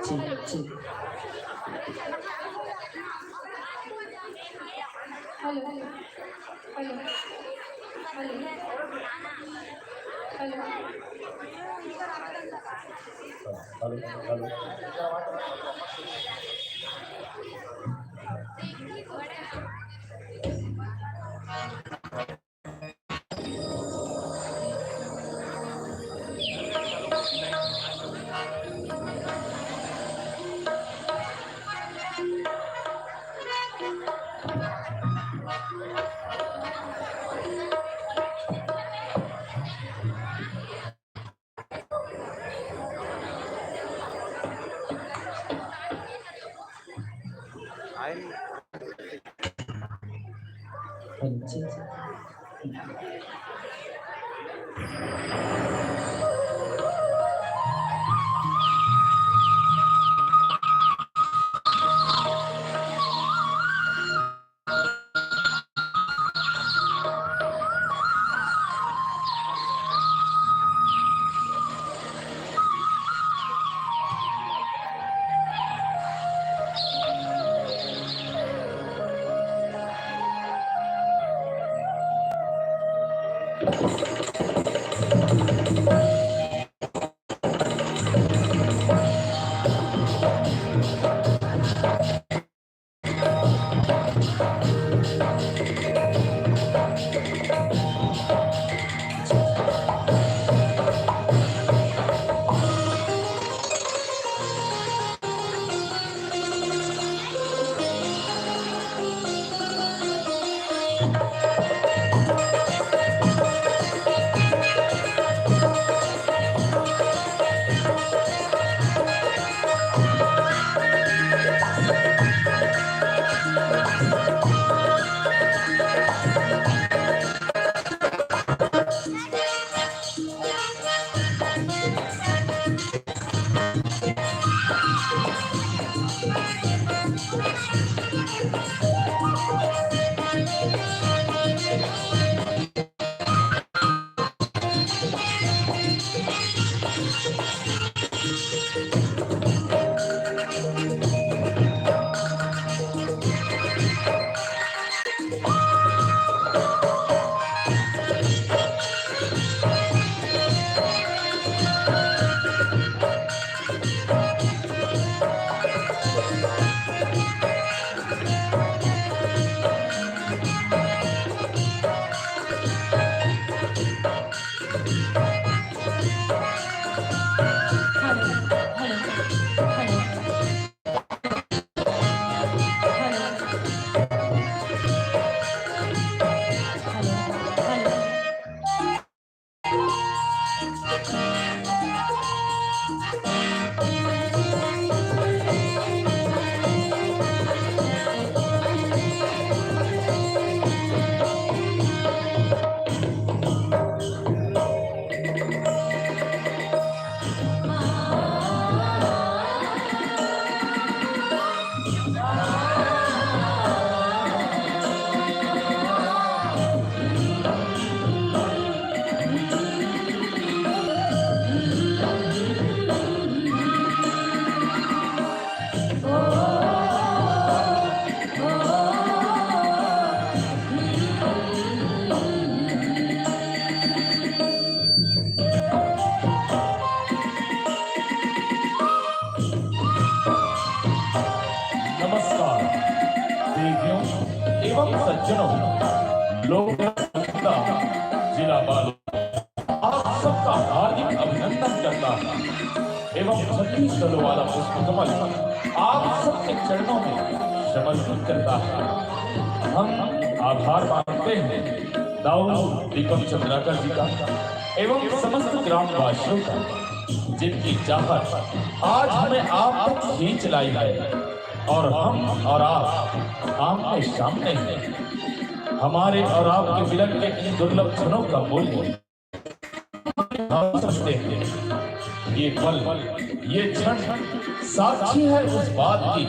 जी, जी। Hello, hello, hello, hello, hello. Hello, hello. नमस्कार देवियों एवं सज्जनों, लोक संगीता जिला बालोद आप सबका हार्दिक अभिनंदन करता हूँ एवं छत्तीस गढ़वाला पुष्प कमल आप सबके चरणों में समर्पित करता है। हम आभार मानते हैं दाऊ दीपक चंद्राकर जी का एवं समस्त ग्रामवासियों का, जिनकी चाहत आज हमें आप तक खींच लाई है और हम और आप आमने सामने हैं। हमारे और आपके मिलन के इन दुर्लभ क्षणों का मूल्य हम समझते हैं। ये पल, ये क्षण साक्षी है उस बात की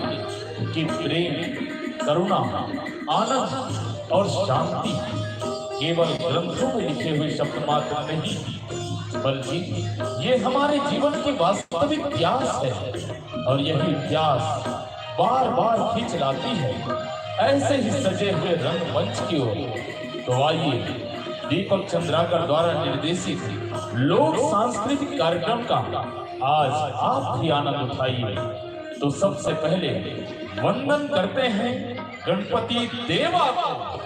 कि प्रेम, करुणा, आनंद और शांति केवल ग्रंथों में लिखे हुए शब्द मात्र नहीं, बल्कि ये हमारे जीवन की वास्तविक प्यास है और यही प्यास बार बार खींच लाती है ऐसे ही सजे हुए रंगमंच की ओर। तो आइए, दीपक चंद्राकर द्वारा निर्देशित लोक सांस्कृतिक कार्यक्रम का आज आप भी आनंद उठाइए। तो सबसे पहले वंदन करते हैं गणपति देवा को।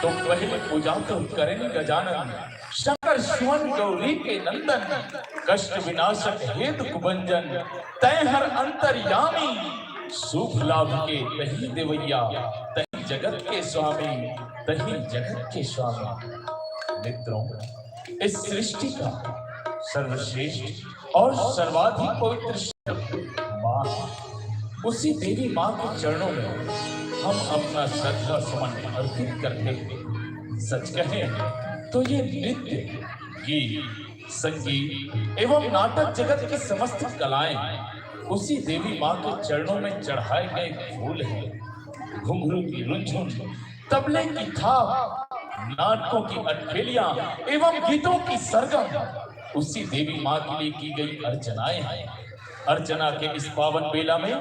तो पहले पूजा तो करें गजानन, शंकर सुवन गौरी के नंदन, कष्ट विनाशक हेतु कुभंजन, तैं हर अंतर्यामी, सुख लाभ के तहीं देवैया, तहीं जगत के स्वामी, तहीं जगत के स्वामी। मित्रों, इस सृष्टि का सर्वश्रेष्ठ और सर्वाधिक पवित्र शब्द माँ है। उसी देवी माँ के चरणों में हम अपना श्रद्धा सुमन अर्पित करते हैं। सच कहें तो ये नृत्य, गीत, संगीत एवं नाटक जगत की समस्त कलाएं उसी देवी माँ के चरणों में चढ़ाए गए फूल हैं। घुंघरू की रुझुन, तबले की थाप, नाटकों की अटखेलियां एवं गीतों की सरगम उसी देवी माँ के लिए की गई अर्चनाएं हैं। अर्चना के इस पावन बेला में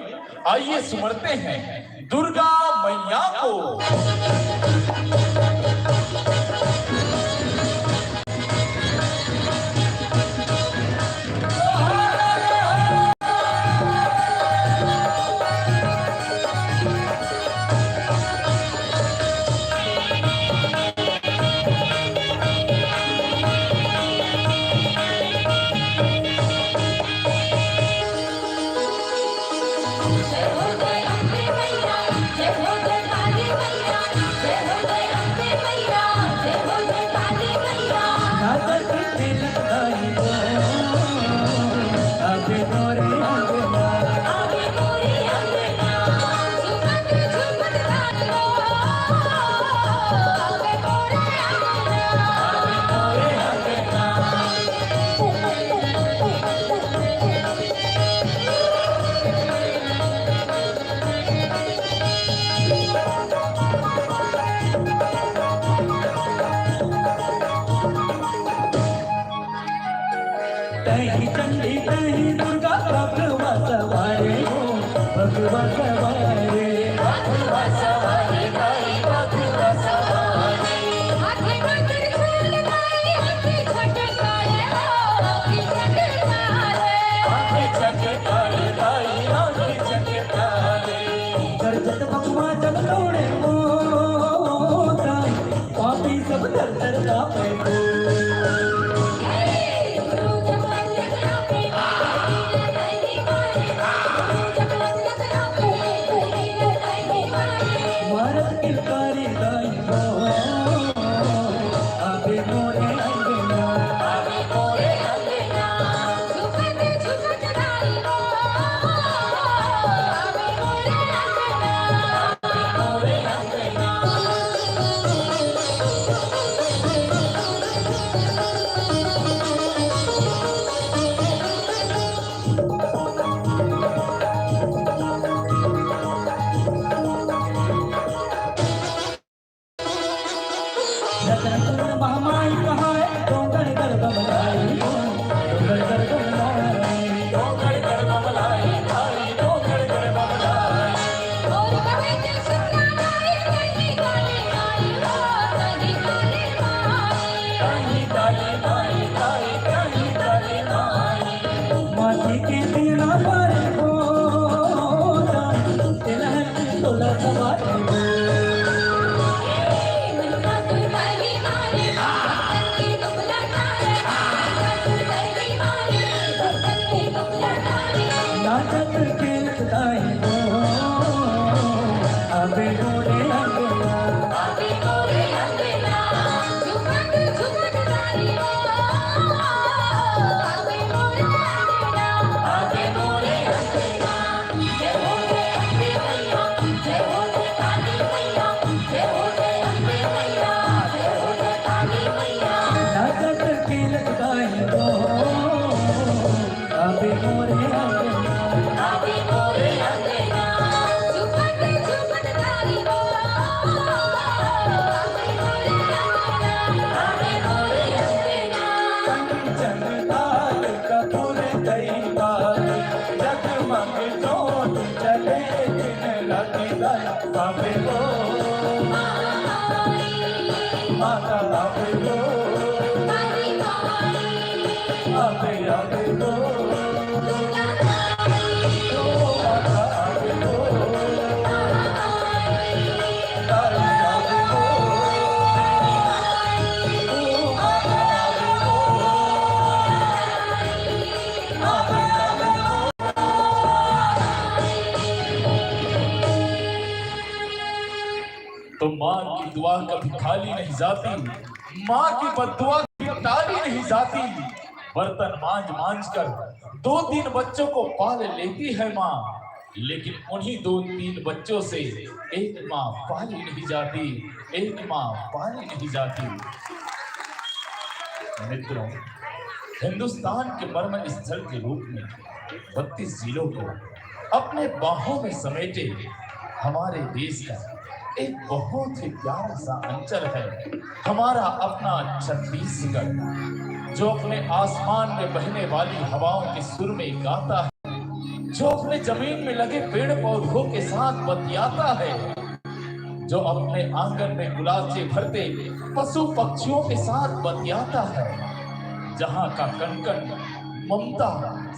आइए सुमरते हैं दुर्गा मैया को। तही चंडी तही दुर्गा, बघवा सवारे हो, बघवा सवारे। बघवा सवारे दाई, बघवा सवारे। हाथे में त्रिशूल दाई, हाथे छटकाए हो, हाथे छटकाए। हाथे छटकाए दाई, हाथे छटकाए। गरजत भगवा जब दौड़े हो, पापी सब थर थर कांपे हो। मारत किलकारी दाई हो, आबे मोरे अंगना। रतनपुर महमाई कहाए, डोंगरगढ़ बमलाई हो, डोंगरगढ़ बमलाई। डोंगरगढ़ बमलाई भाई, डोंगरगढ़ बमलाई। और कहे के सुनना भाई, कहीं काली माई हो, कहीं काली माई। कहीं काली माई भाई, कहीं काली माई। माटी के दिया बारे हो, तेरा है तोला सवारी हो। नाचत खेलत दाई हो, आबे मोरे अंगना। नाचत खेलत दाई हो, आबे मोरे अंगना। आबे मोरे अंगना। झुमत झुमत दाई हो, आबे मोरे अंगना। आबे मोरे अंगना। कंचन थाल कपूर कई बाल, जगमग जोत जले दिन राति दाई। आबे हो, माता आबे हो, आबे, आबे हो, माता आबे हो, दाई आबे हो, माता आबे हो। तो माँ की दुआ कभी खाली नहीं जाती, माँ की बद्दुआ कभी टाली नहीं जाती। बर्तन मांज मांज कर दो तीन बच्चों को पाल लेती है माँ, लेकिन उन्हीं दो तीन बच्चों से एक माँ पाली नहीं जाती, एक माँ पाली नहीं जाती। मित्रों, हिंदुस्तान के मर्म स्थल के रूप में बत्तीस जिलों को अपने बाहों में समेटे हमारे देश का एक बहुत ही प्यारा सा अंचल है हमारा अपना छत्तीसगढ़, जो अपने आसमान में बहने वाली हवाओं के सुर में गाता है, जो अपने जमीन में लगे पेड़ पौधों के साथ बतियाता है, जो अपने आंगन में गुलाबजे भरते पशु पक्षियों के साथ बतियाता है, जहां का कण कण ममता,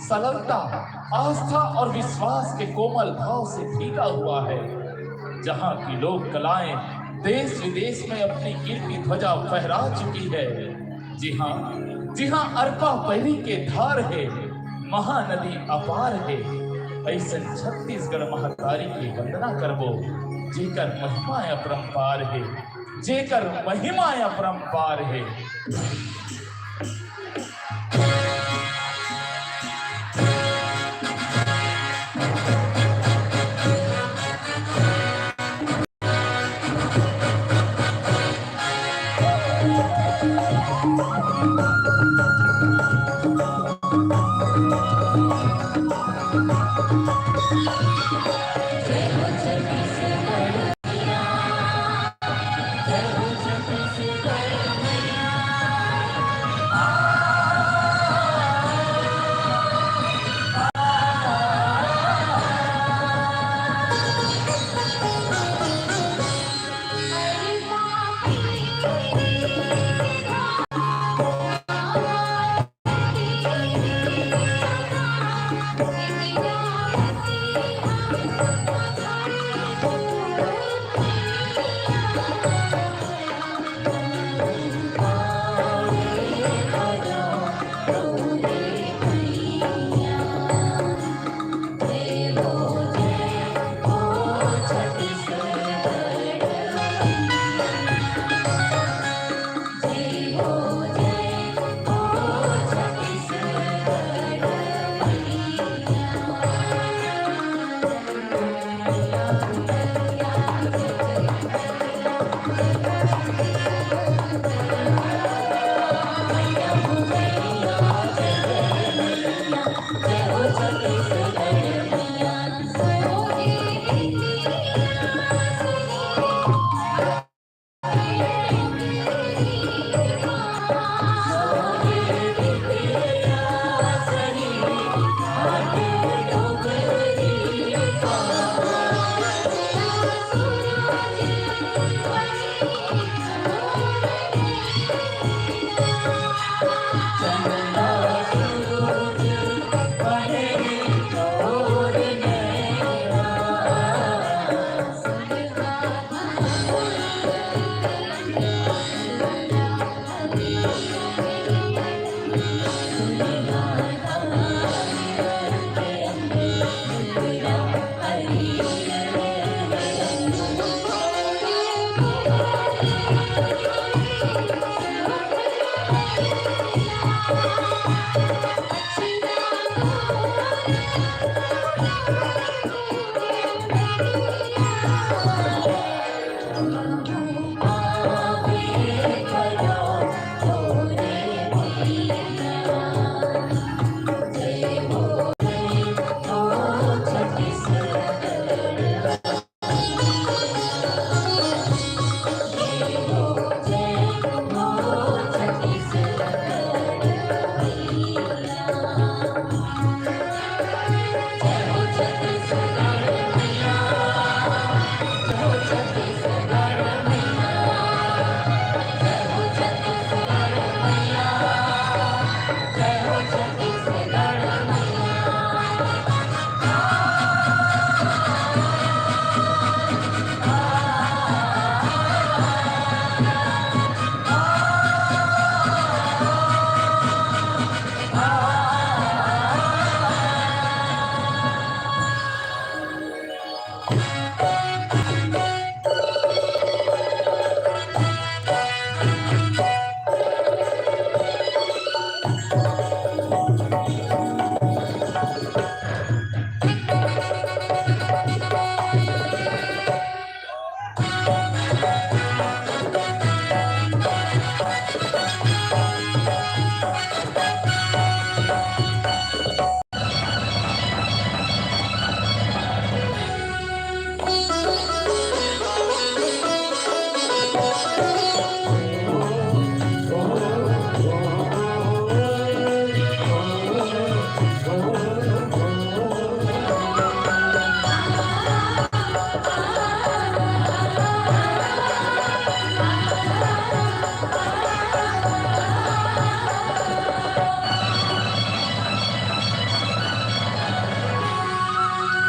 सरलता, आस्था और विश्वास के कोमल भाव से भीगा हुआ है, जहां की लोक कलाएं देश विदेश में अपनी कीर्ति ध्वजा फहरा चुकी है। जी हाँ, जी हाँ, अरपा पैरी के धार हे, महानदी अपार हे। अइसन छत्तीसगढ़ महतारी के वंदना करबो, जेकर महिमा अपरंपार हे, जेकर महिमा अपरंपार हे।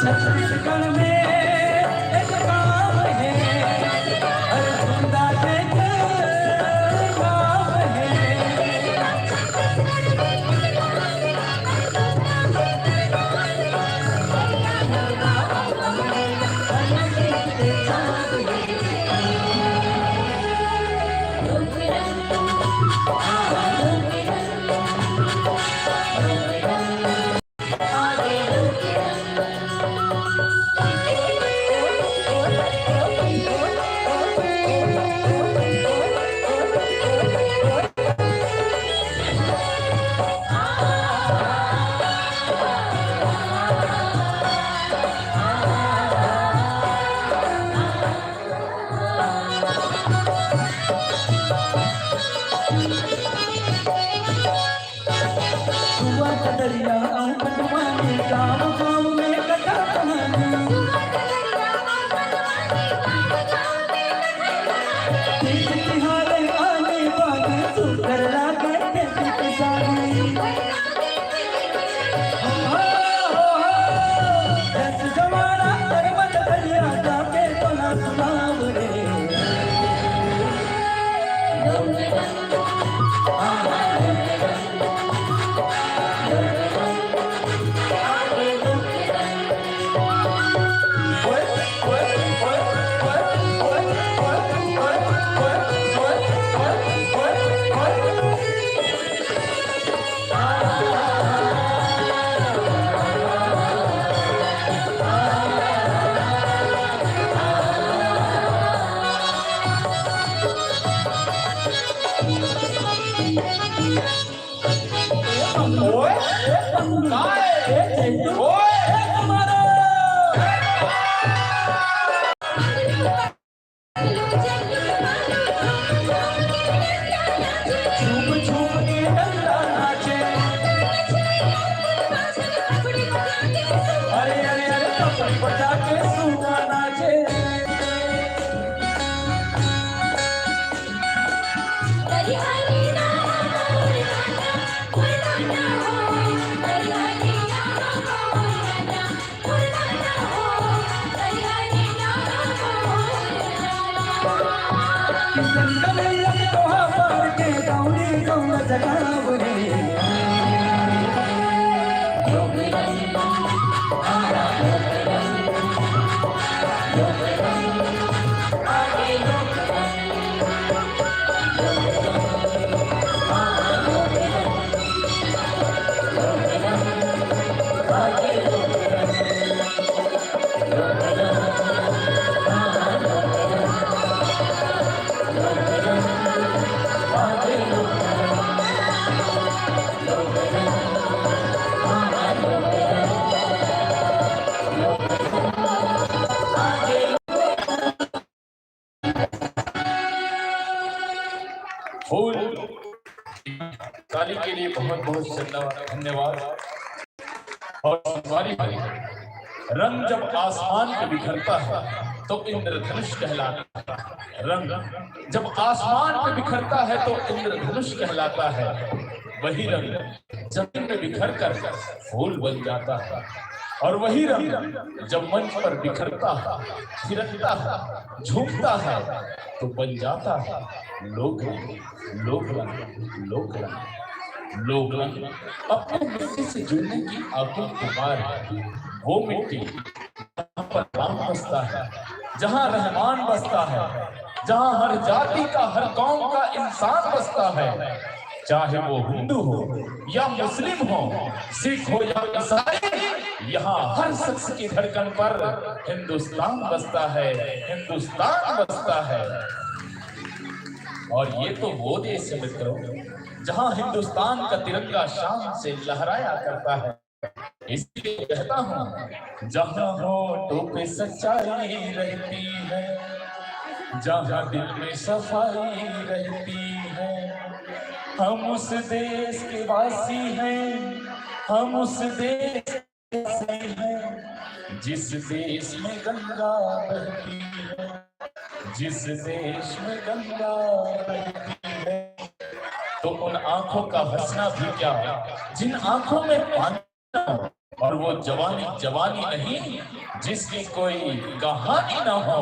छत्तीसगढ़ में एक गाँव है, अरे झूमता देख गाँव है। सुआ कटरिया अउ कटवानी, गाँव गाँव में कथा कहानी। तीज तिहार आने वाले, सुघर लागे खेती किसानी। हो, हो, हो, जस जमाना करमत भैया, जाके तोला सुनाव रे। ओए, काय? ओए, तुम्हारा। झूम झूम के डंडा नाचे। अरे, अरे, अरे, पपड़ी बजा के सूगा नाचे। फूल ताली के लिए बहुत बहुत धन्यवाद, धन्यवाद। और संगवारी भाई, रंग जब आसमान पे बिखरता है तो इंद्रधनुष कहलाता है। रंग जब आसमान पे बिखरता है तो इंद्रधनुष कहलाता है। वही रंग जमीन में बिखर कर फूल बन जाता है, और वही रंग जब मंच पर बिखरता है, थिरकता है, झूमता है, तो बन जाता है लोक रंग, लोक रंग, लोक रंग। लोक रंग अपने मिट्टी से जुड़ने की आकुल पुकार है। वो मिट्टी जहाँ पर राम बसता है, जहाँ रहमान बसता है, जहाँ हर जाति का, हर कौम का इंसान बसता है, चाहे वो हिंदू हो या मुस्लिम हो, सिख हो या ईसाई, यहाँ हर शख्स की धड़कन पर हिंदुस्तान बसता है, हिंदुस्तान बसता है। और ये तो वो देश है मित्रों, जहाँ हिंदुस्तान का तिरंगा शान से लहराया करता है। इसलिए कहता हूँ, जहाँ होठों पे सच्चाई रहती है, जहाँ दिल में सफाई रहती है, हम उस देश के वासी हैं, हम उस देश के वासी हैं, जिस देश में गंगा बहती है, जिस देश में गंगा बहती है। तो उन आंखों का हंसना भी क्या, जिन आंखों में पानी और वो जवानी, जवानी नहीं, जिसकी कोई कहानी ना हो।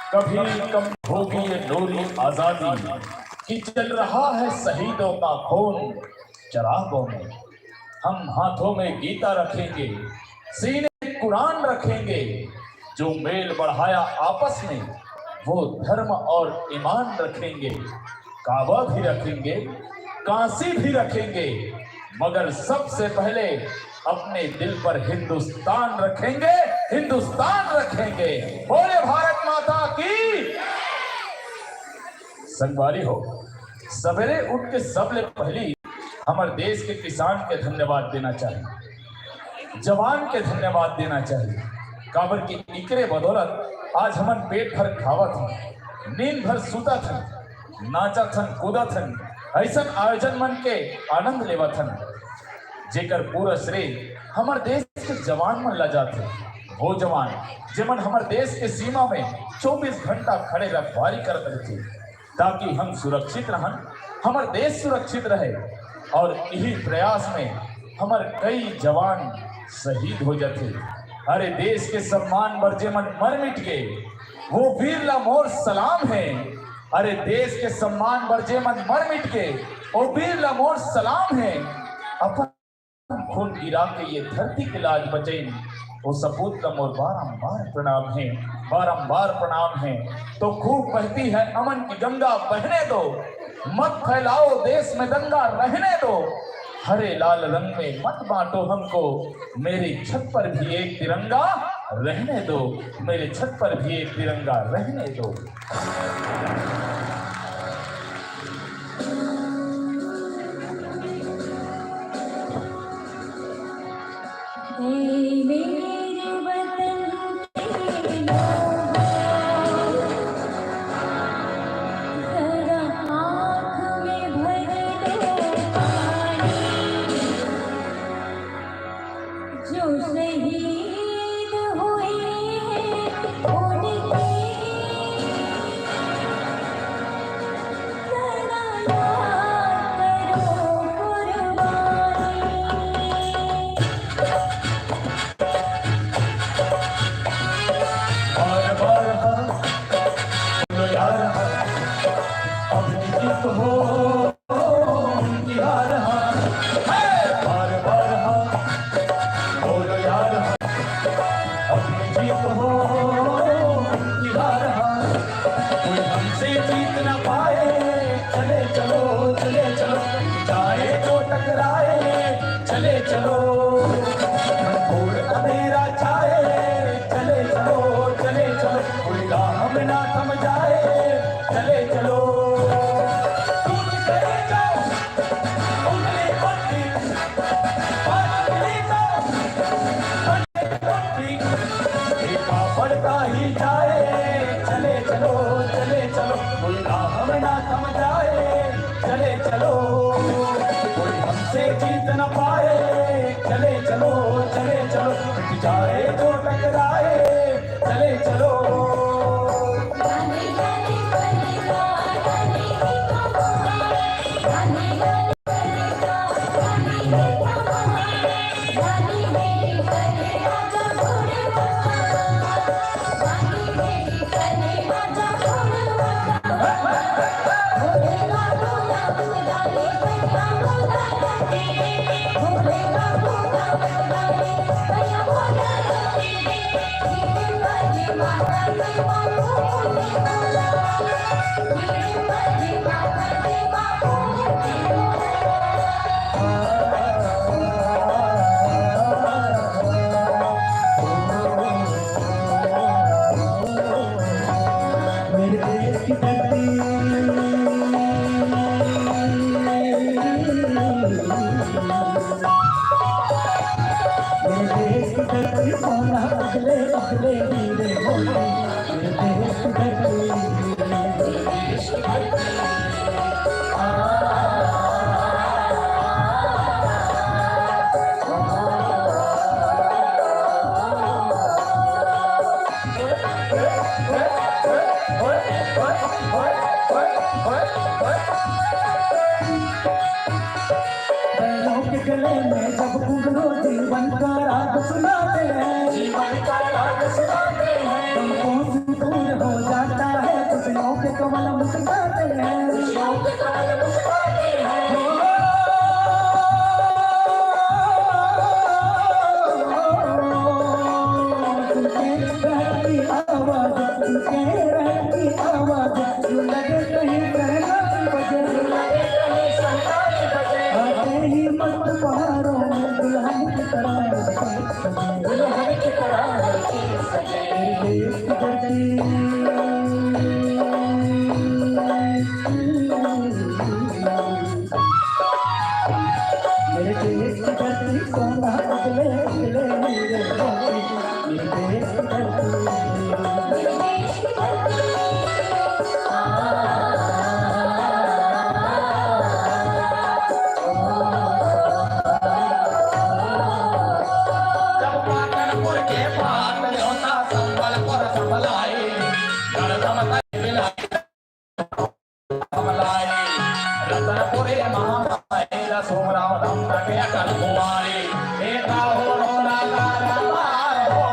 कभी कम होगी ये नूरी आजादी कि चल रहा है शहीदों का खून चरागों में। हम हाथों में गीता रखेंगे, सीने कुरान रखेंगे। जो मेल बढ़ाया आपस में, वो धर्म और ईमान रखेंगे। काबा भी रखेंगे, काशी भी रखेंगे, मगर सबसे पहले अपने दिल पर हिंदुस्तान रखेंगे, हिंदुस्तान रखेंगे। बोले भारत माता की। संगवारी हो, सवेरे उठ के सबले पहली हमर देश के किसान के धन्यवाद देना चाहिए, जवान के धन्यवाद देना चाहिए, काबर कि इकरे बदौलत आज हमन पेट भर खावत हन, नींद भर सुतत हन, नाचत हन, कूदत हन, ऐसन आयोजन मन के आनंद लेवत हन, जेकर पूरा श्रेय हमर देश के जवान मन ला जाथे। वो जवान, जेमन हमर देश के सीमा में चौबीस घंटा खड़े रखवारी करत रहिथे, ताकि हम सुरक्षित रहन, हमर देश सुरक्षित रहे। और इही प्रयास में हमर कई जवान शहीद हो जाथे। अरे, देश के सम्मान बर जेमन मर मिट गे, वो वीर ला मोर सलाम हे। अरे, देश के सम्मान बर जेमन मर मिट गे, वो वीर ला मोर सलाम हे। अपन खून गिरा के ये धरती के लाज बचइन, वो सपूत ला मोर बारंबार प्रणाम हे, बारंबार प्रणाम हे। तो खूब बहती है अमन की गंगा, बहने दो, मत फैलाओ देश में दंगा, रहने दो। हरे लाल रंग में मत बांटो हमको, मेरी छत पर भी एक तिरंगा रहने दो, मेरे छत पर भी एक तिरंगा रहने दो। जो शहीद हुए हैं उनकी सदा याद करो कुर्बानी। बार बार हाँ, बोलो यार हाँ, अब जीत हो। अगले अगले वीरे मोती, मेरे देश की धरती। बहनों के गले में जब घुंघरू जीवन का राग सुनाते हैं, जीवन का राग सुनाते हैं। गम को दूर हो जाता है, खुशियों के कमल मुस्काते हैं, खुशियों के कमल मुस्काते हैं। हो, सुनते रहती आवाज, सुनते रहती आवाज, यूं लगे कहीं सहनाई बजे। आते ही मस्त बहारों में दुल्हन की तरह, दुल्हन की तरह। मेरे देश की धरती, मेरे देश की धरती, सोना उगले उगले हीरे मोती। मेरे देश की धरती। जब पाटनपुर के पाट होता संबलपुर संभलाई, गढ़ दमकई बिलाई। रतनपुरी महामाई ला सुमराव धम तके अटल कुमारी। ए ताहो रोना गारा बार हो,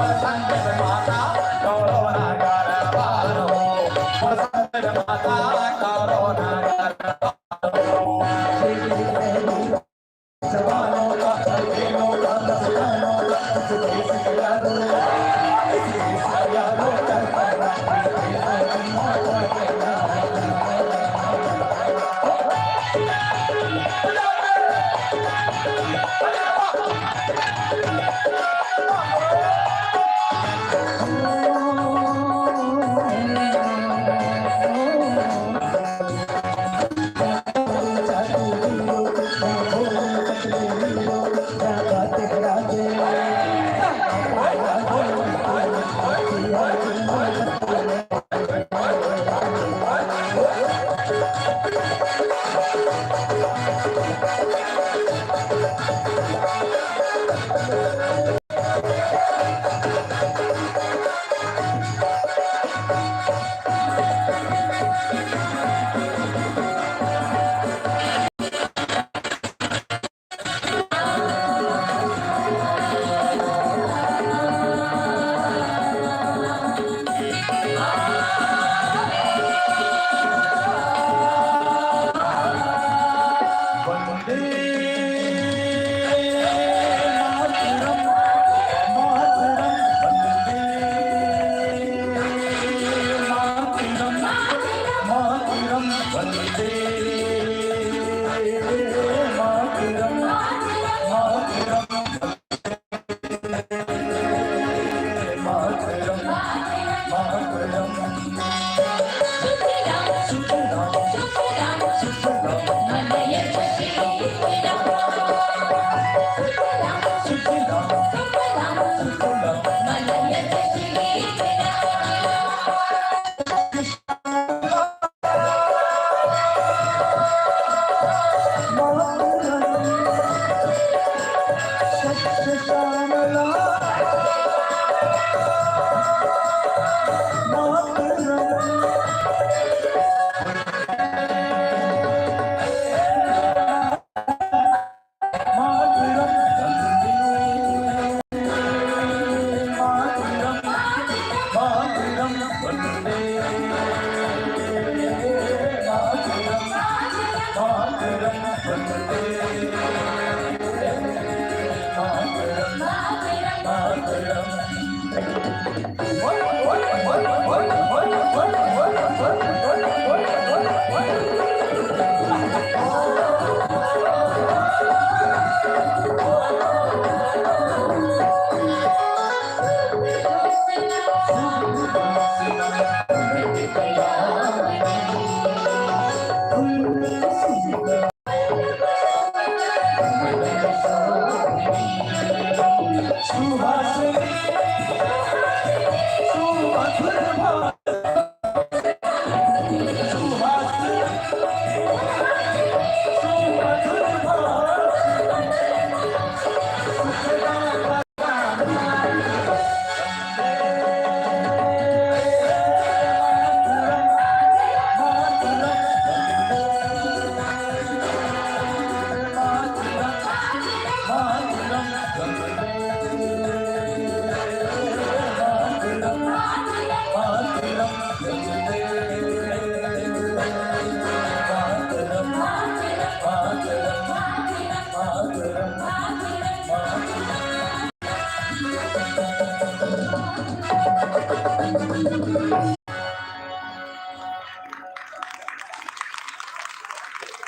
और संजय माता गौरव ना गारा बार हो, और संजय माता गौरव ना गारा बार हो।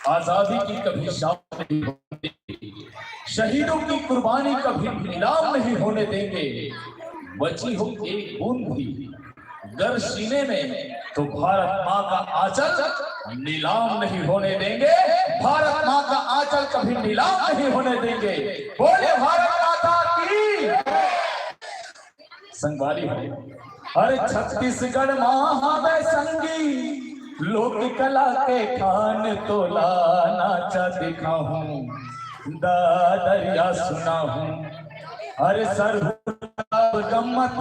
आजादी की कभी शाम नहीं होने देंगे, शहीदों की कुर्बानी कभी नीलाम नहीं होने देंगे। बची हो एक बूंद भी गर सीने में, तो भारत माँ का आंचल नीलाम नहीं होने देंगे। भारत माँ का आंचल कभी नीलाम नहीं होने देंगे। बोले भारत माता की। संगवारी हो, अरे छत्तीसगढ़ महावे संगी, लोक कला के खान तोला नाचा दिखाहूं, दादरिया सुनाहूं। अरे सरहुल गम्मत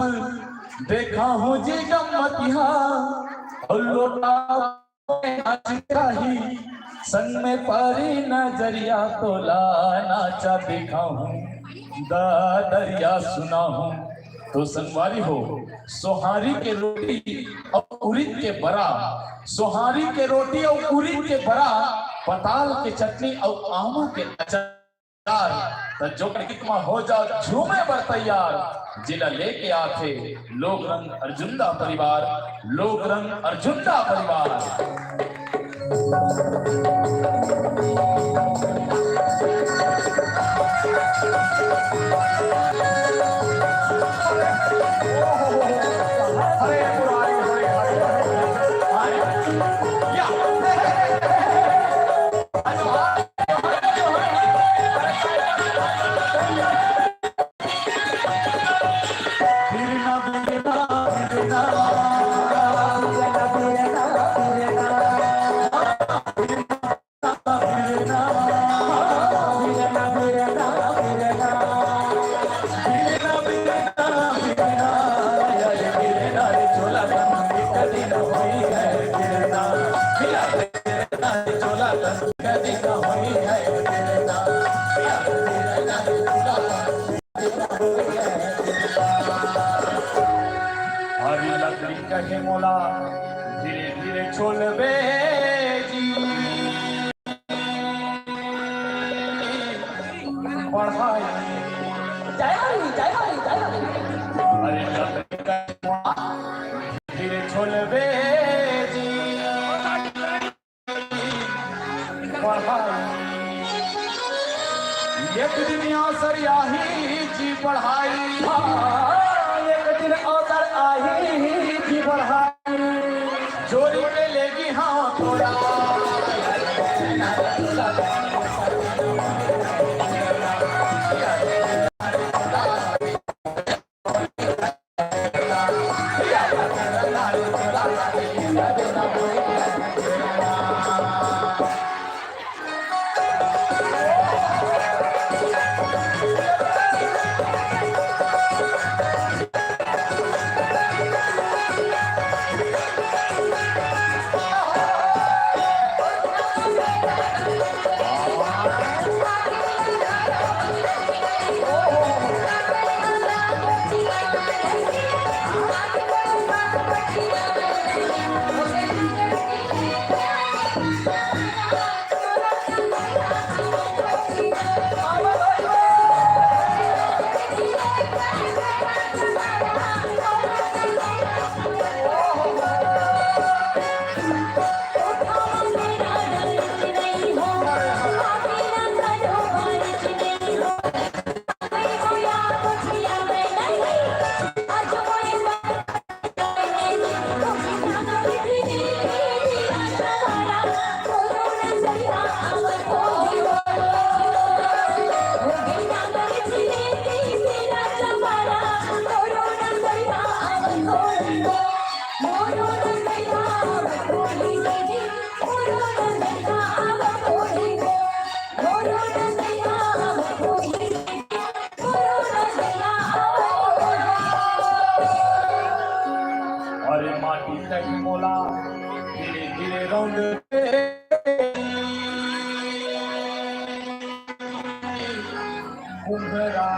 देखाहूं जी गम्मत यहाँ, और लोटा चाही संग में पारी नजरिया तोला नाचा दिखाहूं, दादरिया सुनाहूं। तो संगवारी हो, सोहारी के रोटी और उरिद के बरा, सोहारी के रोटी और उरिद के बरा, पताल के चटनी और आमा के अचार, त जोकर गीत म हो जा झूमे बर तैयार, जेला लेके आथे लोक रंग अर्जुंदा परिवार, लोक रंग अर्जुंदा परिवार। हरी लकड़ी कहे मोला धीरे धीरे छोलबे जी पढ़ाई। जय हरी, जय हरी, जय हरी। हरी लकड़ी कहे मोला धीरे छोलबे जी पढ़ाई। एक दिन आसर आही जी पढ़ाई। हाँ, एक दिन आसर आही जी पढ़ाई। जोरी के लेगी हाँ तोला। अरे माटी तक मोला धीरे धीरे रंग कुंभरा।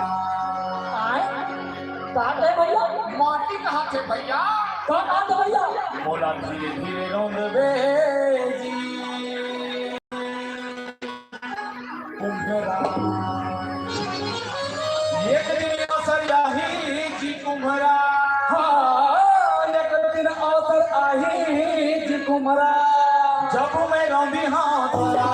आय? का कहे भैया? माटी कहाँ थे भैया? का कहा थे भैया? मोला धीरे धीरे रंग बेजी। कुंभरा। एक दिन आसर आही जी कुंभरा। हाँ, एक दिन कुमरा। जब मैं रौंदी हाँ तोला,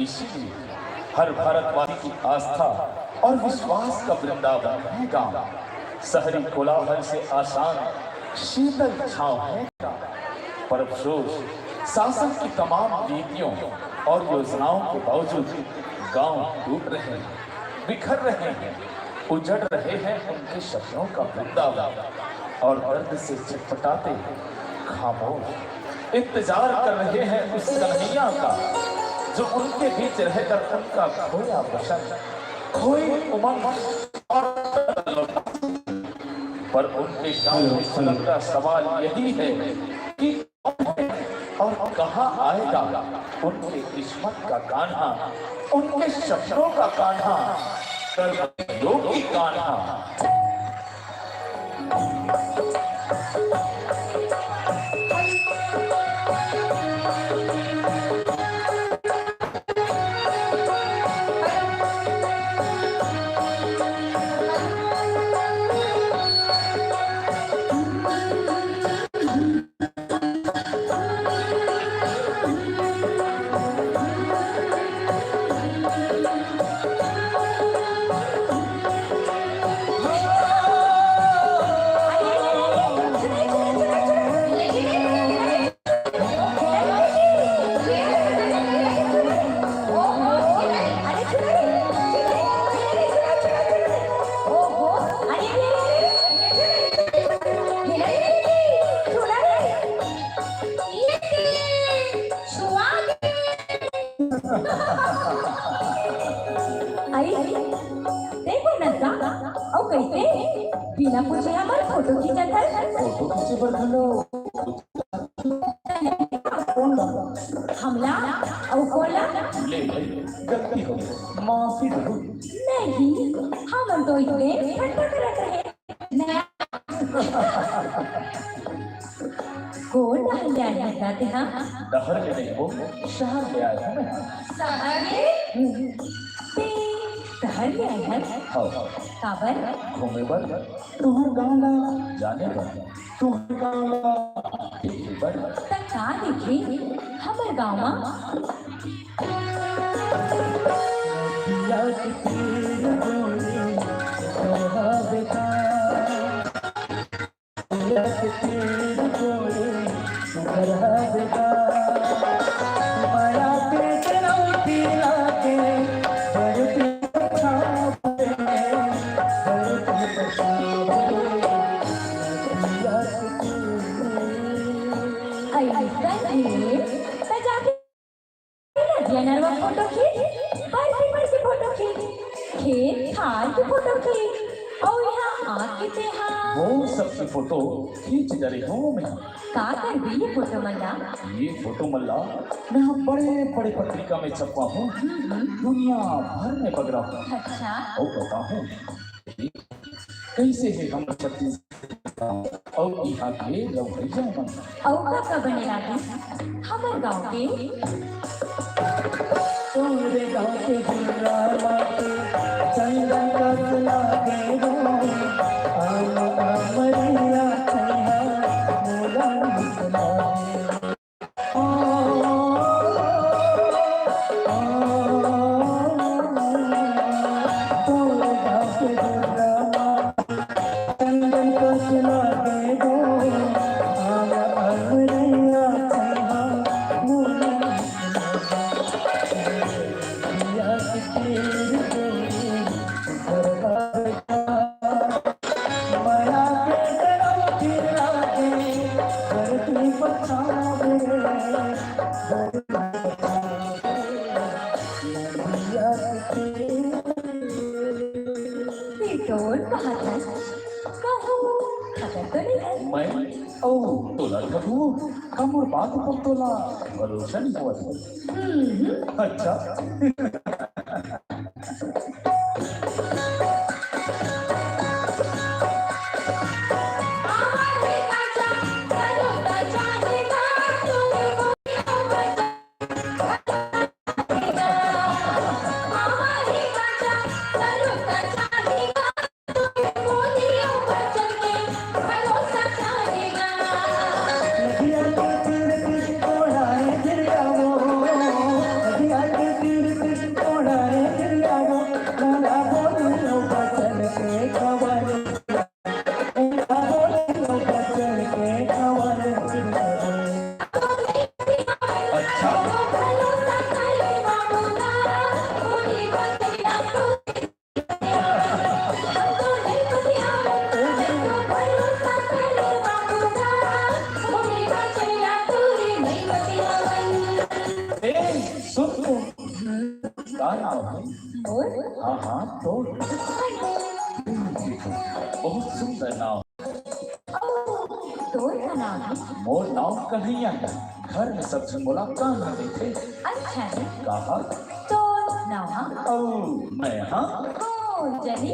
इसीलिए हर भारतवासी की आस्था और विश्वास का वृंदावन है गांव। शहरी कोलाहल से आसान शीतल छांव है गांव। पर अफसोस, शासन की तमाम नीतियों और योजनाओं के बावजूद गांव टूट रहे हैं, बिखर रहे हैं, उजड़ रहे हैं उनके सपनों का वृंदावन। और दर्द से छटपटाते, खामोश इंतजार कर रहे हैं उस कन्हैया का, जो उनके बीच रहकर उनका खोया वचन, खोई उमंग और दर्द लौटा। पर उनके सामने सुनहरा सवाल यही है कि कौन है और कहाँ आएगा उनके किस्मत का कान्हा, उनके सपनों का कान्हा, कर्म योग की कान्हा। अरे, देखो नंदा, अउ कइसे बिना पूछे हमर फोटो खींचत हस? फोटो खींचे बर घलो कोन ला? हमला अउ कोन ला? ले भाई, गलती हो गई, माफी दे। नहीं, हमन तो इतने ठट्टा करत रहे। कोन डहर ले आए हस गा तेहा? डहर ले नहीं हो, शहर ले आए हँव मैं। शहर ले? हम्म। ते शहर ले आए हस? हव। काबर? घूमे बर, तुँहर गाँव ला जाने बर, तुँहर गाँव ला देखे बर। त का देखे हमर गाँव मा? अइसन हे, त जाके नदिया नरवा फोटो खींच, बरसी बरसी फोटो खींच, खेत खार के फोटो खींच, अउ इहाँ आके तेहा वो सब की फोटो खींच डरे हँव मैं। का करबे ये फोटो मन ला? ये फोटो मन ला मैं ह बड़े बड़े पत्रिका में छपवाहूँ, हम्म, हम्म। दुनिया भर में बगराहूँ। अच्छा। अउ बताहूँ कइसे हे हमर छत्तीसगढ़ अउ इहाँ के रवइया मन। अउ का का बने लागिस हमर गाँव के? तोरे गाँव के बुढ़ा माटी चंदन कस लागे रो, आम अमरिया छैया मोला निक लागे। बिटोर कहत हस, कहूँ ठगत तो नइ हस? मैं अउ तोला ठगहूँ? का मोर बात ऊपर तोला भरोसा नइ होवत हे? हम्म। अच्छा। मोर? हाँ, हाँ, तोर। Beautiful। बहुत सुंदर नाम। ओ, तोर का नाम है? मोर नाम कन्हैया है। घर में सब झन मोला कान्हा कहिथे। अच्छा है। कहा? तोर नाम? ओ, मैं, हाँ? ओ, जनी।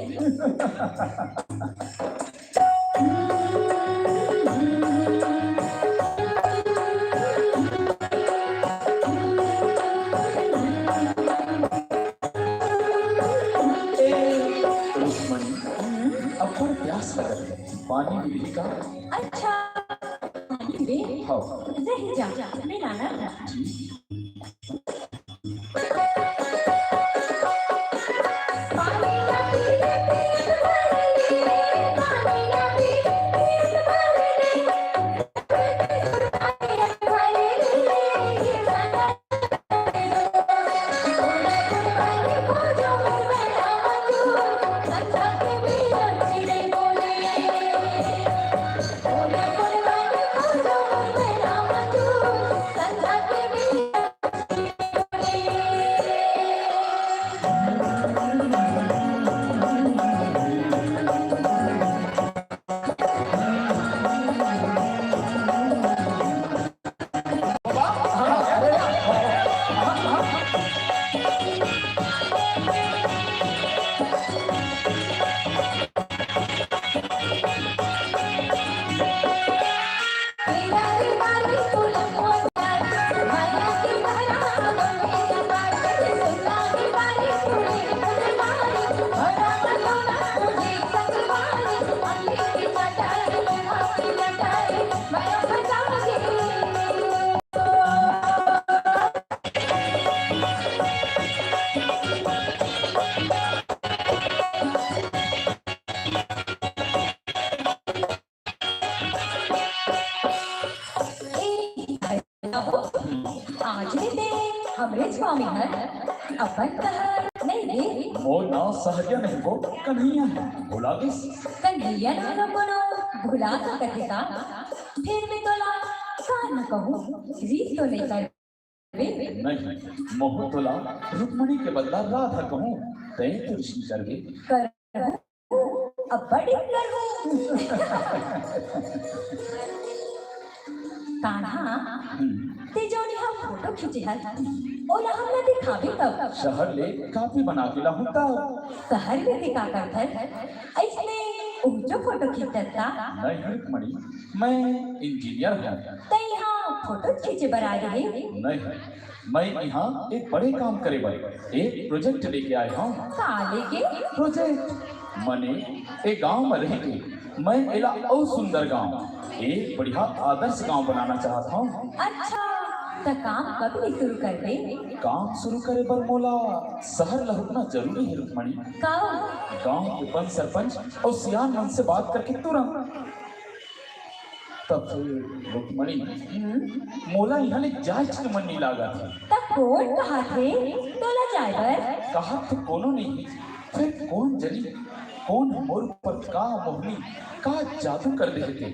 ए, रुक्मणी, हम्म? अब्बड़ प्यास लगत हे, पानी मिलही का? अच्छा, पानी मिलही? हाँ। रह जा, मैं लाना। जी। आज ले ते हमरे गाँव में हर अपन कहर नहीं रे। मोर नाव सहरिया नहीं वो कन्हैया है, भुला गिस। कन्हैया नाम कोनो भुला सकत हे का? फिर भी तोला का न कहूँ, रीस तो नहीं कर। नहीं, महूँ तोला रुक्मणी के बदला राधा कहूँ, तैं तो रीस करबे। कर अब्बड़ डर हूँ। कान्हा, हम्म। ते जौन हम फोटो खींचे हन, ओला हमला दिखाबे कब? शहर ले कॉपी बना के लाहूँ तब। शहर में ते का करथस? अइसने उहचो फोटो खींचत का? नहीं रुक्मणी, मैं इंजीनियर हूँ। ते यहाँ फोटो खींचे बर आए रहे? नहीं, मैं यहाँ एक बड़े काम करे बर, एक प्रोजेक्ट लेके आए हूँ। का लेके? प्रोजेक्ट मने ए गांव में रह के मैं एला अउ सुंदर गांव, एक बढ़िया आदर्श गांव बनाना चाहत हूँ। अच्छा, त काम कब ले शुरू करबे? काम शुरू करे बर मोला शहर लहुटना जरूरी है रुक्मणी। का? गांव के पंच सरपंच अउ सियान मन से बात करके तुरंत। तब फिर रुक्मणी, हम्म? मोला इहाँ ले जाए के मन नहीं लागत हे। तब कौन कहा थे तोला जाए बर? कहा तो कोनो नहीं, फिर कौन जनी, कौन मोर ऊपर का मोहनी, का जादू कर दे थे।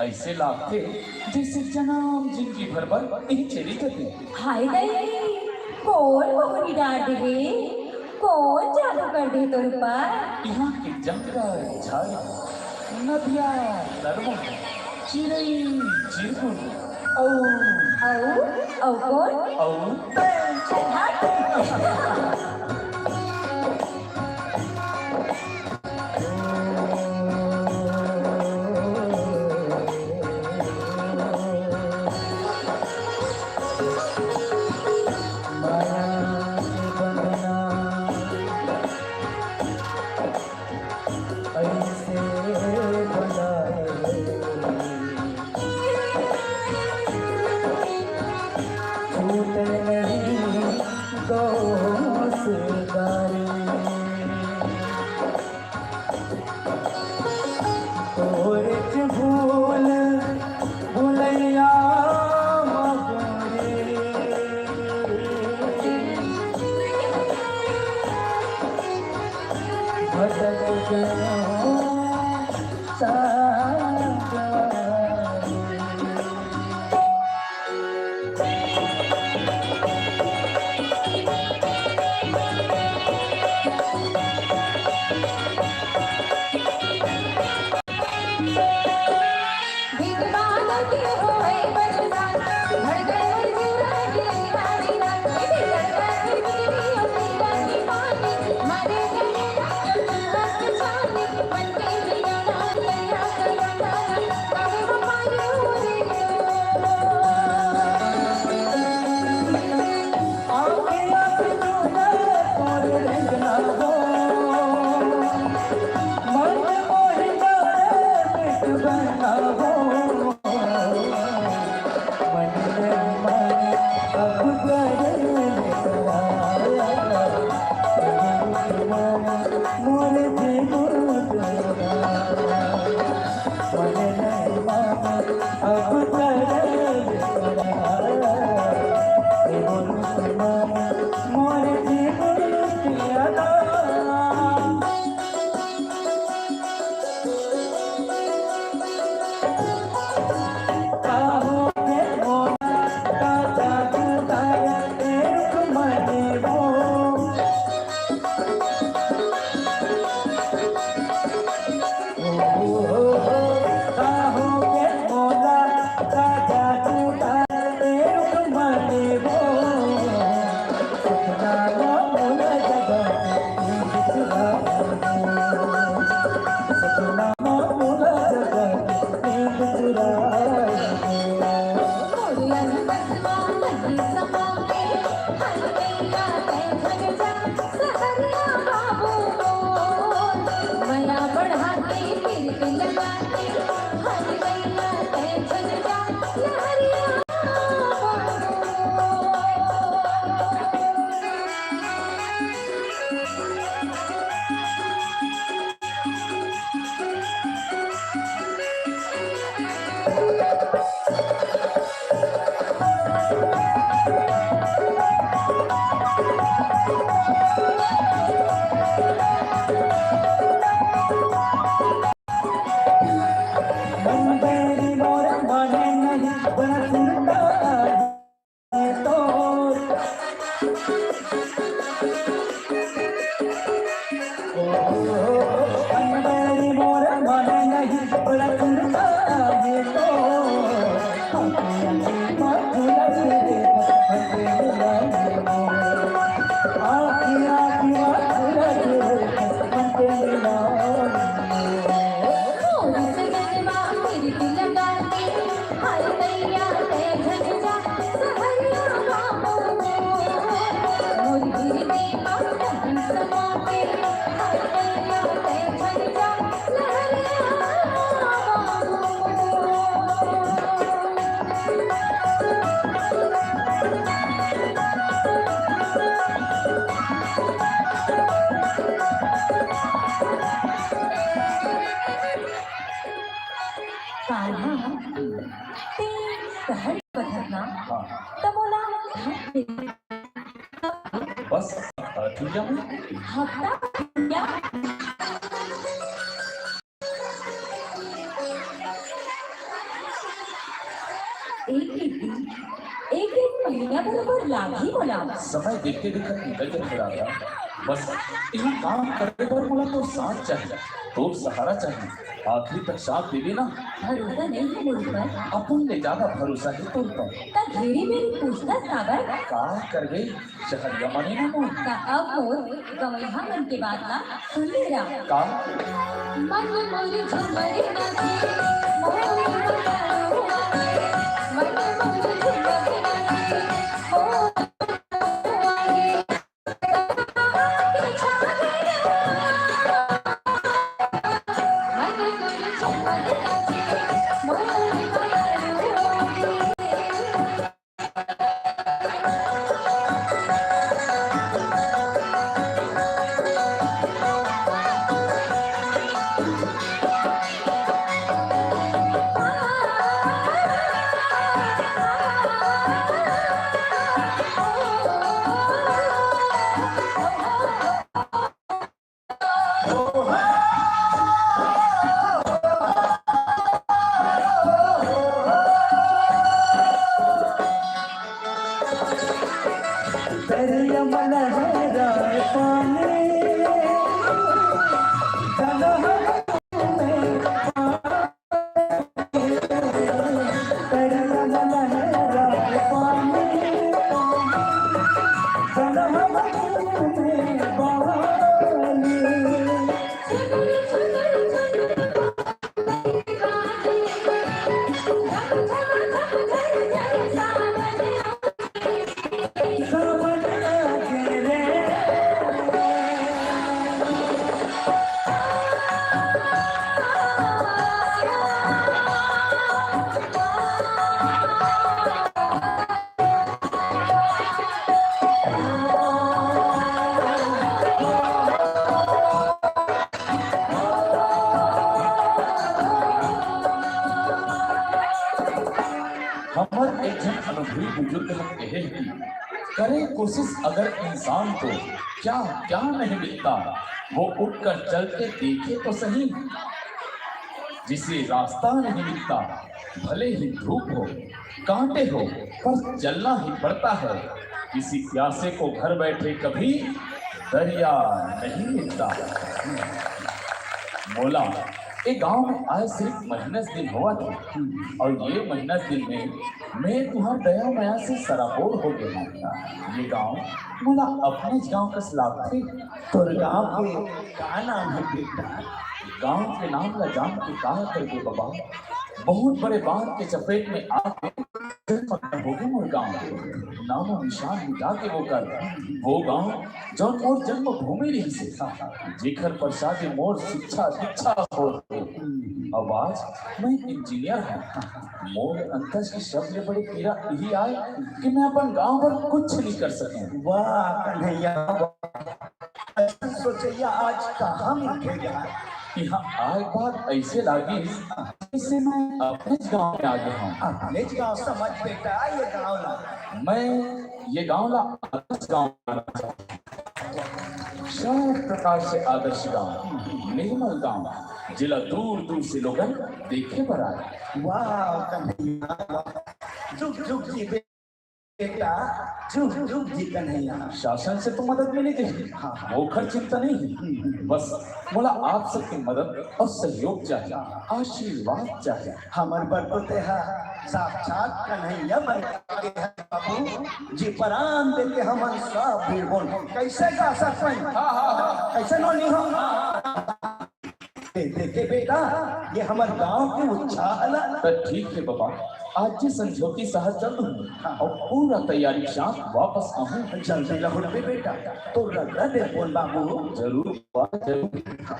ऐसे लागथे जैसे जन्म जिंदगी भर बर यही चली जाते। हाय दई, कौन मोहनी डार दे रे? कौन जादू कर दे तोर ऊपर? यहाँ के जंगल, झाड़ी, नदिया, नरमा, चिरई, चिरगुन, अउ अउ, अउ कौन? अउ चल हट। कान्हा, तें सहर बखत ना, हाँ। त मोला बस, अ, दुनिया में हफ्ता भर या एक एक दिन, एक एक महीना बरोबर लागही मोला। समय देखते देखत निकल जाथे राधा। बस, इही काम करे बर मोला तोर साथ चाही, तोर सहारा चाही। आखिरी तक साथ देबे ना। भरोसा नइ हे मोर ऊपर। अपन ले जादा भरोसा हे तोर पर। त घेरी बेरी पूछथस काबर? का करबे? सहरिया माने ना मोर। त अब मोर गवइहा मन के बात ला सुन ले रा। का? मन मोर झुमर नाचे, मोर मगन हुआ रे। मन मोर झुमर नाचे, मोर मगन हुआ रे। हमर एक झन अनुभवी बुजुर्ग ह कहे कि करे कोशिश अगर इंसान को क्या क्या नहीं मिलता, वो उठकर चल के देखे तो सही। जिसे रास्ता नहीं मिलता, भले ही धूप हो, कांटे हो, पर चलना ही पड़ता है। किसी प्यासे को घर बैठे कभी दरिया नहीं मिलता। मोला ए गांव में आए सिर्फ महीनस दिन होवत हे, अउ ये महीनस दिन में मैं तुंहर दया मया से सराबोर हो गे हंव। ये गांव मोला अपनेच गांव कस लागथे। तोर गांव के का नाम हे बेटा? गांव के नाम ला जान के का करबे बबा? बहुत बड़े बांध के चपेट में आके जलमग्न हो गे मोर गांव। नामो निशान मिटा के वो कर, वो गांव जौन मोर जन्मभूमि रहिस हे, जेकर प्रसाद मोर शिक्षा दीक्षा होत हे। अब आज मैं इंजीनियर हंव। मोर अंतस के सबले बड़े पीड़ा इही आय कि मैं अपन गांव बर कुछ नहीं कर सकंव। वाह कन्हैया, वाह। अइसन सोचइया आज कहाँ मिलथे यार? इहाँ आए के बाद अइसे लागिस, जइसे मैं अपनेच गांव में आ गे हंव। अपनेच गांव समझ बेटा, ये गांव ला। मैं ये गांव ला आदर्श गांव मानना चाहथंव। सब प्रकार से आदर्श गांव, निर्मल गांव, जेला दूर दूर से लोगन देखे बर आए। वाह कन्हैया, वाह। जुग जुग जी बेटा, जुग जुग जी कन्हैया। शासन से तो मदद मिले गे, हाँ, हाँ। ओखर चिंता नहीं हे। हम्म, हम्म। बस मोला आप सबके मदद अउ सहयोग चाही, आशीर्वाद चाही। हमर बर तो तेहा साक्षात कन्हैया बन के आगे हस बाबू जी, परान दे के हमन सब भीड़ बोन कइसे गा सकबन? हाँ, हाँ, हाँ। कइसे नो नहीं हो? दे, दे, दे बेटा, ये हमर गांव के उत्साह ला। त ठीक हे बबा, आज जे संझोती सहर चल दूं हाँ। अउ पूरा तैयारी के साथ वापस आहूं। जल्दी लहुट बे बेटा, तो रगड़ा दे बोन बाबू। जरूर बबा, जरूर।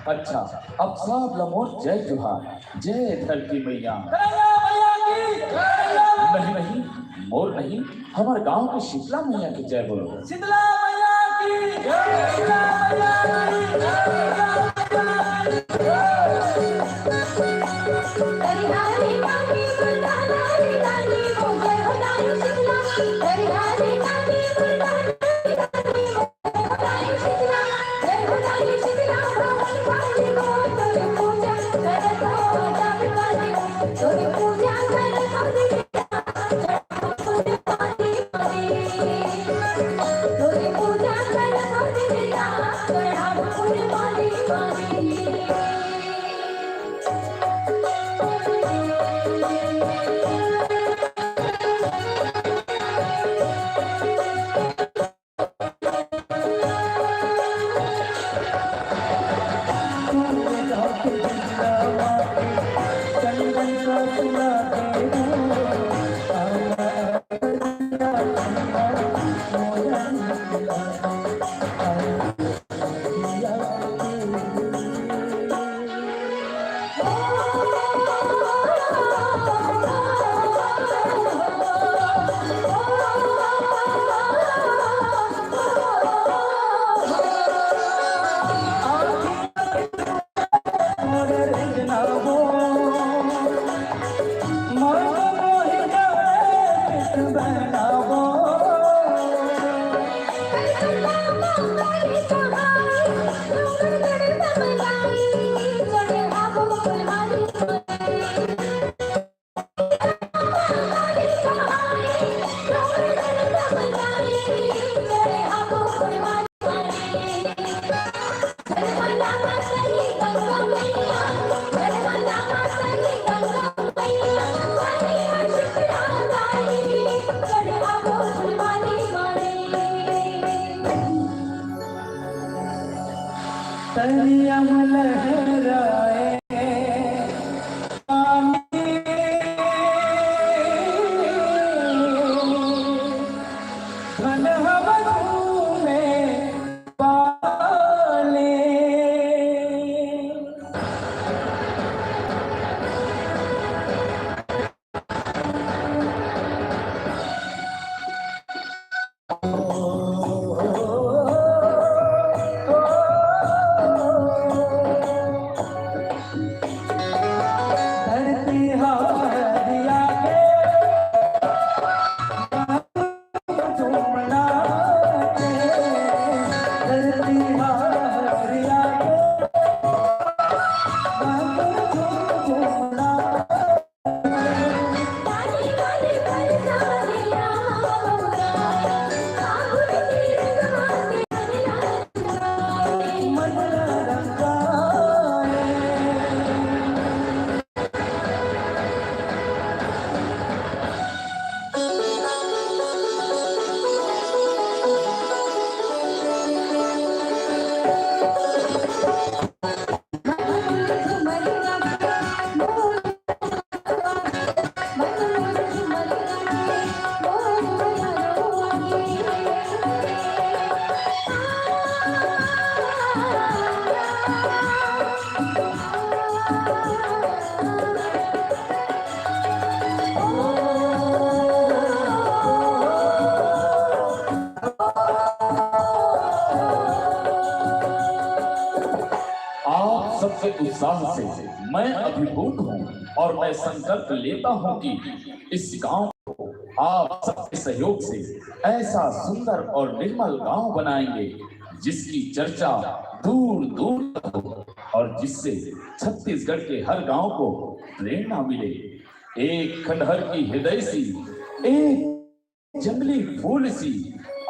अच्छा, अब सब ला मोर जय जोहार, जय धरती मैया। कन्हैया मैया की जय। नहीं, नहीं, मोर नहीं, हमर गांव के शीतला मैया के जय बोलो। शीतला मैया की जय, शीतला मैया की जय, शीतला मैया की जय। तरिया म लहराए पानी। उत्साह से मैं अभिभूत हूँ और मैं संकल्प लेता हूँ कि इस गांव को आप सबके सहयोग से ऐसा सुंदर और निर्मल गांव बनाएंगे, जिसकी चर्चा दूर दूर तक हो और जिससे छत्तीसगढ़ के हर गांव को प्रेरणा मिले। एक खंडहर की हृदय सी, एक जंगली फूल सी,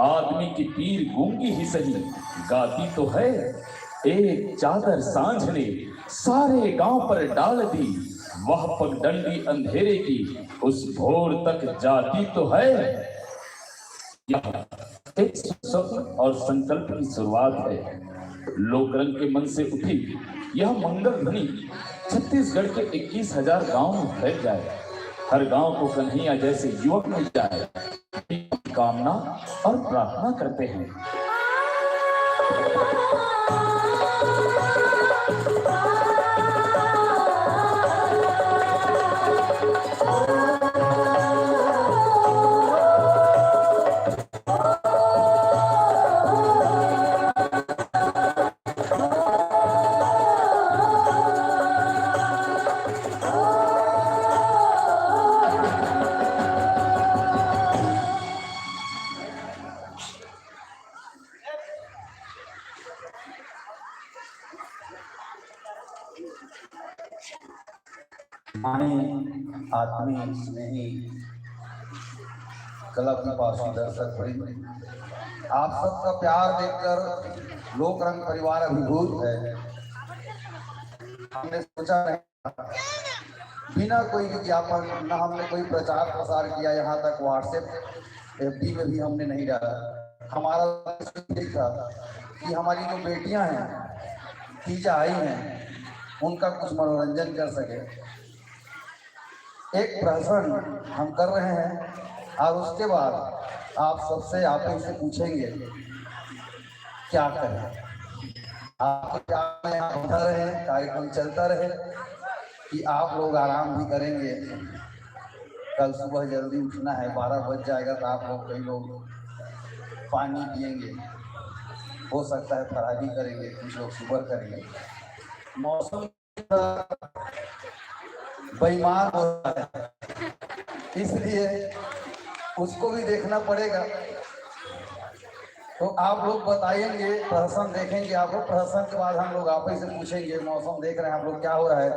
आदमी की पीर गूंगी ही सही, गाती तो है। एक चादर सांझ ने सारे गांव पर डाल दी, वह पगडंडी अंधेरे की उस भोर तक जाती तो है। यह एक स्वप्न और संकल्प की शुरुआत है। लोकरंग के मन से उठी यह मंगल ध्वनि छत्तीसगढ़ के इक्कीस हजार गांव में फैल जाए, हर गांव को कन्हैया जैसे युवक मिल जाए, कामना और प्रार्थना करते हैं। माननीय आत्मीय स्नेही कला पिपासु दर्शक वृंद, आप सबका प्यार देखकर लोक रंग परिवार अभिभूत है। हमने सोचा नहीं, बिना कोई विज्ञापन, ना हमने कोई प्रचार प्रसार किया, यहाँ तक WhatsApp, FB में भी हमने नहीं डाला। हमारा उद्देश्य यही था कि हमारी जो बेटियां हैं, तीजा आई हैं, उनका कुछ मनोरंजन कर सके। एक प्रहसन हम कर रहे हैं और उसके बाद आप सबसे, आप ही से पूछेंगे क्या करें। आपके प्यार में यहाँ बंधा रहे, कार्यक्रम चलता रहे कि आप लोग आराम भी करेंगे। कल सुबह जल्दी उठना है, बारह बज जाएगा तो आप लोग, कई लोग पानी पिएंगे, हो सकता है फरारी करेंगे, कुछ लोग सुबह करेंगे। मौसम बेईमान हो रहा है, इसलिए उसको भी देखना पड़ेगा। तो आप लोग बताएंगे, प्रहसन देखेंगे, आप लोग प्रहसन के बाद हम लोग आप ही से पूछेंगे, मौसम देख रहे हैं आप लोग क्या हो रहा है।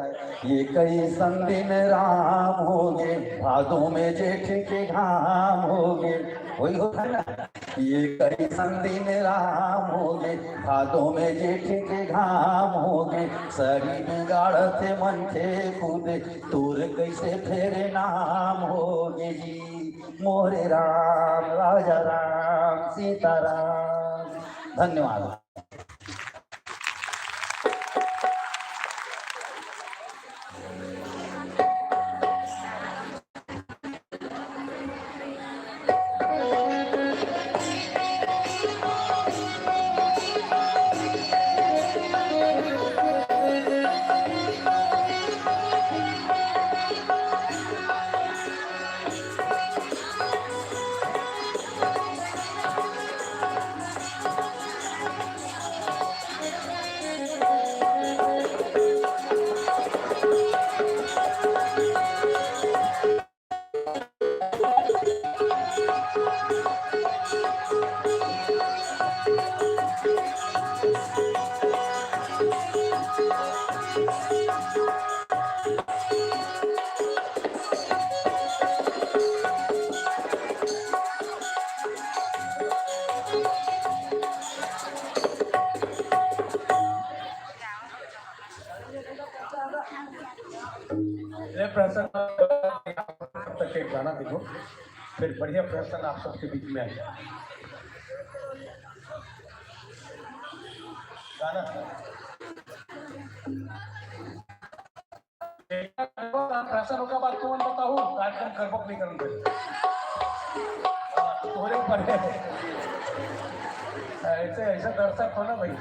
ये कैसन दिन राम होगे, भादों में जेठ के घाम होगे, वही होता है ना। ये कैसन दिन राम होगे, भादों में जेठ के घाम होगे, सरी बिगाड़त मनखे खुदे, तोर कैसे फेर नाम होगे जी। मोरे राम, राजा राम, सीताराम। धन्यवाद। ले प्रसन्न तक एक गाना देखो, फिर बढ़िया प्रसन्न आप सबके बीच में आए। गाना। प्रसन्न होकर बात तुमन बताओ, कार्यक्रम करबो नहीं करन दे। तोरे ऊपर है। ऐसे, ऐसा दर्शक हो ना भाई।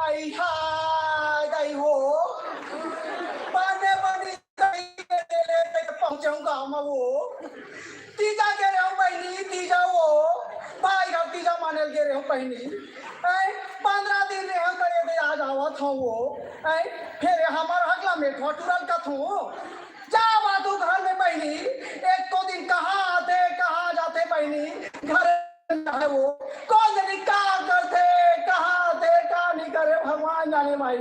आई हाय, दाई हो। बने बने दाई के ले ले के पहुंचहूं गांव में वो। तीजा गे रेहेंव बहिनी, तीजा वो। भाई घर तीजा माने ल गे रेहेंव बहिनी। ऐ, पंद्रह दिन रेहेंव करे दे, आज आवत हंव वो। ऐ, फेर हमर हगला में ठोटुरल कथों। जा बातू घर में बहिनी, एको दिन कहां आथे, कहां जाथे बहिनी, घर में है वो। कोन जनी का करथे, कहां आथे, का नहीं करे, भगवान जाने माई।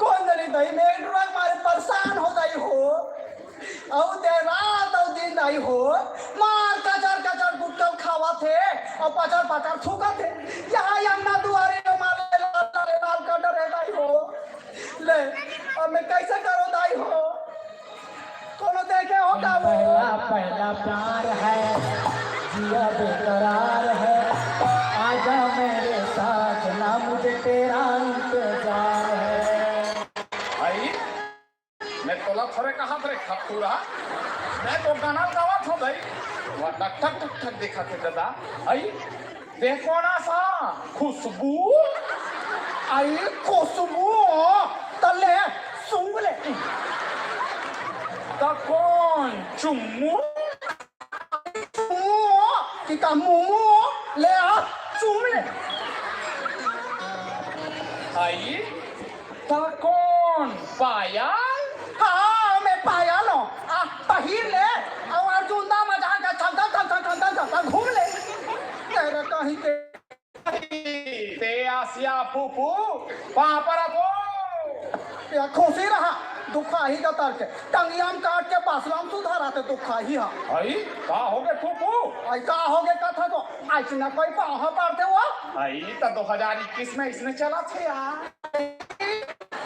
कोन जनी दाई, मैं एक मारे परेशान हो गई हो। अउ दे रात अउ दिन दाई हो, मार कचर कचर गुटकल खावत हे, अउ पचर पचर थूकत हे। यहां अंगना दुआरे मारे लाल, लाल, लाल कर डरे दाई हो। ले, अब मैं कैसे करों दाई हो? कोनो देखे हो का वो? पहला, पहला प्यार है, जिया बेकरार है, आजा मेरे साथ ना, मुझे तेरा इंतजार है। भाई, मैं तोला थोरे कहा थोरे पूरा। मैं तो गाना गावत हूँ भाई। वह टक टक टक टक देखा थे दादा। आई, देखो ना सा, खुशबू। आई, खुशबू। त ले, सूंघ ले। त कौन चुम्मू? चुम्मू कि का मुमू? ले आ, चूम ले। आई, त कौन पायल? हाँ, मैं पायल हूँ। आ, पहिर ले। और अर्जुंदा में जाके छल छल छल छल छल छल छल घूम ले। तेरे कहीं के। ते आसिया फूफू, पाँव परत हो। या खुशी रहा, दुखाही का तर के। टंगिया में काट के पासला में सुधारा ते दुखाही हा। आई, का हो गे फूफू? आई, का हो गे कथा तो? आज न कोई पाँव परते हो? आई, त दो हजार इक्कीस में इसने चला थे यार।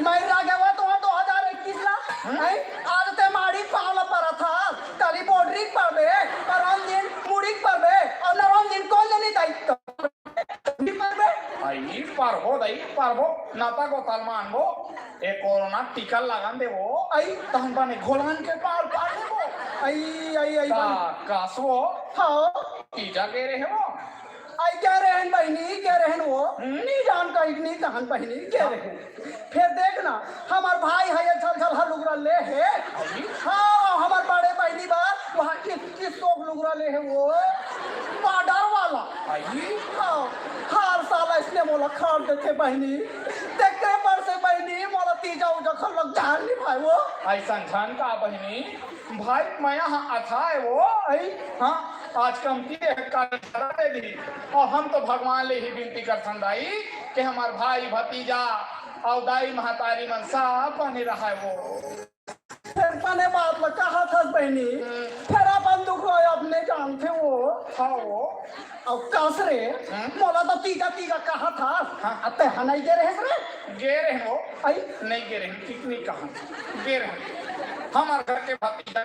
मैं रह गया तो दो हजार इक्कीस ला। हम्म? आई, आज ते माड़ी पाँव ला परत हा, कली बोडरी पर बे, परम दिन मुड़ी पर बे, और नरम दिन कौन जनी दाई तो? परबे? आई, परबो दाई, परबो, नाता गोताल मानबो। ए कोरोना टीका लगान देबो। आई। तहन बने घोलान के पार पार लेबो। आई, आई, आई, ता बने। कासो? हाँ। तीजा गे रहे वो? आई, गे रहेन बहिनी, गे रहेन वो। हम्म? नी जान कहीं नी तहन बहिनी, गे रहेन। फिर देख ना, हमार भाई है ये छल छल हर लुगरा ले है। आई। हाँ, हमार बड़े बहिनी बा, वहाँ इक्कीस सौ लुगरा ले है वो, बॉर्डर वाला। आई। हाँ, हर साल इसने मोला खाड़ देथे बहिनी। तेकरे पर से बहिनी, मोला तीजा उजा खल लग जान नी भाई वो। ऐसन झन का बहिनी, भाई मया हा अथाय वो। आई। हाँ, आज कमती है, काल ज्यादा दे दी। और हम तो भगवान ले ही विनती करथन दाई कि हमार भाई भतीजा और दाई महतारी मन सब बने रहे वो। फिर बने बात ला कहा था बहिनी, हम्म। फिर अपन दुख अपने जानथे वो। हाँ वो। अब कस रे, हम्म। मोला तो तीजा तीजा कहा था। हाँ। अब ते हा नहीं गे रहेस रे? गे रहे वो। आई? नहीं गे रहे, ठीक नहीं कहा। गे रहे। हमार घर के भतीजा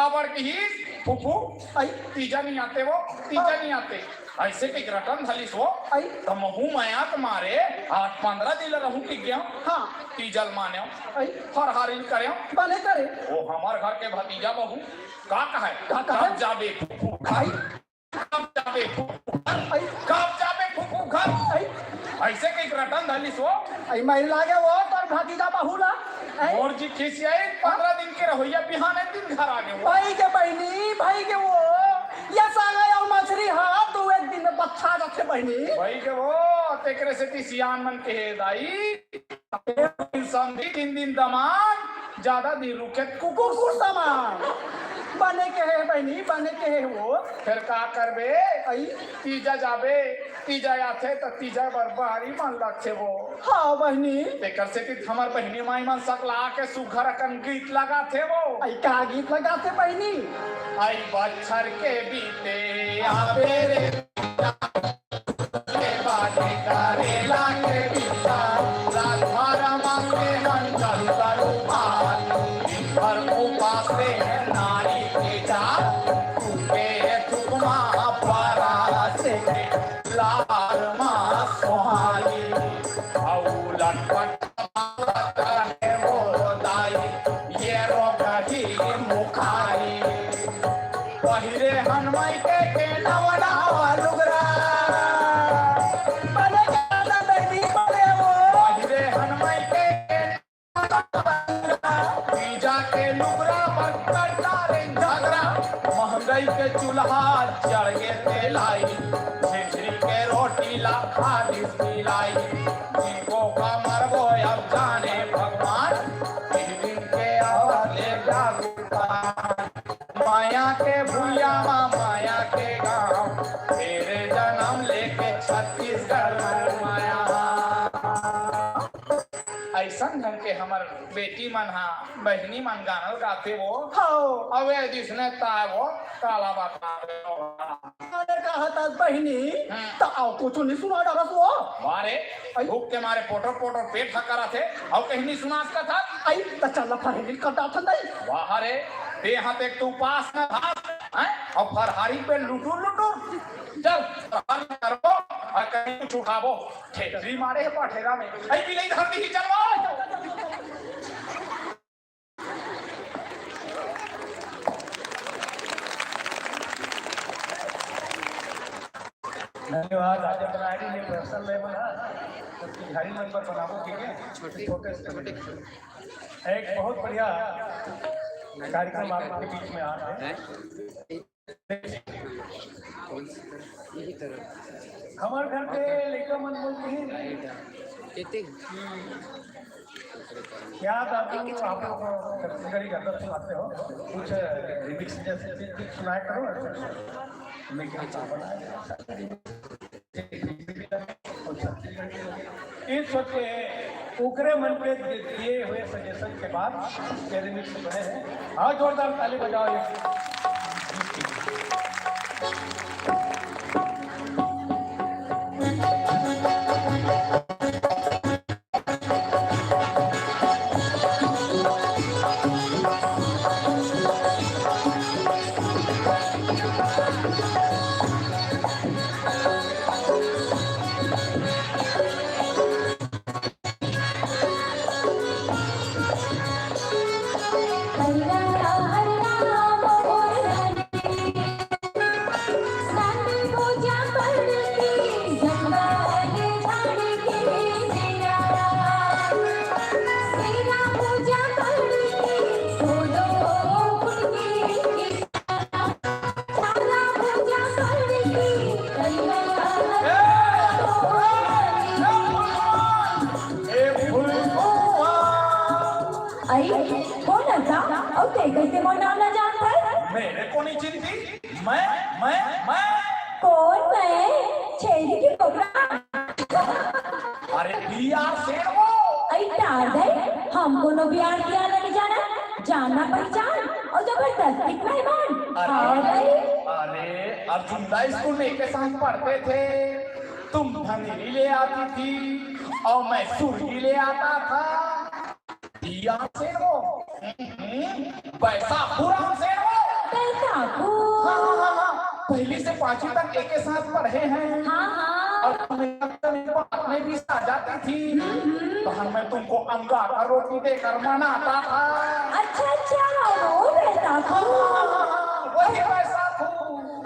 अबड़ की ही फूफू, आई? तीजा नहीं आते वो, तीजा हाँ। नहीं आते। ऐसे के रटन धलिस वो, आई? त महू मया के मारे आठ पंद्रह दिन रहूं टिक गया। हाँ। तीजल माने, आई? फरहारी करे। बने करे। वो हमार घर के भतीजा बहू, का कहे? का कहे? कब जाबे फूफू घर? आई? कब जाबे फूफू घर? आई? कब जाबे फूफू घर? आई? ऐसे के रटन धलिस वो। आई, मैं लागे वो तोर भतीजा बहू ला। आई? और जी खिसियाई, पंद्रह दिन के रहोइया बिहाने दिन घर आ गए वो। भाई के बहिनी, भाई के वो, ये सागा या मछरी हा, तू एक दिन में बच्चा जाथे बहिनी। भाई के वो, तेकरे से ती सियान मन के हे दाई। तीन दिन समधी, तीन दिन दमाद, ज्यादा दिन रुके कुकुर समान। बने के हे बहिनी, बने के हे वो। फिर का करबे? आई? तीजा जाबे, तीजा आथे त तीजा बर बारी मन लगथे वो। हाँ बहिनी। तेकर सेती हमर बहिनी माई मन सकला के सुघर अकन गीत लगाथे वो। आई का गीत लगाथे बहिनी? आई बच्छर के बीते आबे रे। के बाटे करेला के बिचार, राधा रमा के मन चंचल उपास। दिन भर उपास रहे नारी के जात, तू के थुकमा परास के लार मा सोहाई। अउ लटपट मारत रहे वो दाई, ये रोग ही मुखाई। पहिरे हन माई के, के नवा नवा लुगरा। बने के आनंद नहीं पड़े वो। पहिरे हन माई के, के नवा नवा लुगरा। तीजा के लुगरा बर करता रे झगरा। महंगाई के चूल्हा चढ़ गे तेलाई। झिझरी के रोटी ला खा दिस मिलाई। जीवो का मरबो अब जाने भगवान। तीन दिन के आवत ले जागो। माया के भुइया मा माया के गांव, तेरे जन्म लेके छत्तीसगढ़ में माया। ऐसन ढंग के हमर बेटी मन हा, बहिनी मन गाना गाथे वो। हाँ। अबे जिसने ताय वो काला बता दे। अरे कहा था बहिनी, हम्म। त अउ कुछ नहीं सुना डरस वो। वारे, आई। भूख के मारे पोटर पोटर पेट हा करत हे, अउ कहीं नहीं सुनास का था। आई, त चल फरहरी कर डाथन दाई। वाह रे, ते हा ते तू पास न था, हैं? अउ फरहरी पे लुटुर लुटुर। चल, फरहरी करबो, अउ कहीं कुछ उठाबो। ठेठरी मारे हे पठेरा में। आई बिलाई धर दी, चल वो। धन्यवाद। आज अपना आईडी में पर्सनल ले बना, तो तिहारी नंबर बनाबो, ठीक है? छोटे छोटे से। एक बहुत बढ़िया कार्यक्रम आपके बीच में आ रहा है। हमारे घर के लड़का मन बोलते हैं, क्या दादू, आप लोग छत्तीसगढ़ी गाना सुनाते हो, कुछ रिमिक्स जैसे चीज सुनाया करो। लेकिन इस वक्त ओकरे मन के दिए हुए सजेशन के बाद ये रिमिक्स बने हैं। हाँ, जोरदार ताली बजाओ। ये अई, कोन हस? अउ ते कइसे मोर नाम ला जानत हस? मेरे को नहीं चिन्हती? मैं, मैं, मैं। कौन मैं? छेरी की बोकरा? अरे, बी आर शेर वो। अई, टार दे, हम कोनो बी आर सी आर ला नहीं जाना, जानना पहचान अउ जबरदस्ती के मेहमान। अरे, हाँ भाई। अरे, अर्जुंदा स्कूल में एक साथ पढ़ते थे, तुम धनेरी ले आती थी और मैं सुरगी ले आता था। बी आर शेर वो। हम्म, बैसाखू राम शेर वो। बैसाखू। हाँ, हाँ, हाँ, हाँ। पहली से पांचवी तक एक के साथ पढ़े हैं। हाँ, हाँ। और तुम्हें बात में भी आ जाती थी। हम्म। तो हम, मैं तुमको अंगारा रोटी देकर मनाता था। अच्छा, अच्छा, वो बैसाखू। हाँ, हाँ, हाँ, हाँ, वही बैसाखू।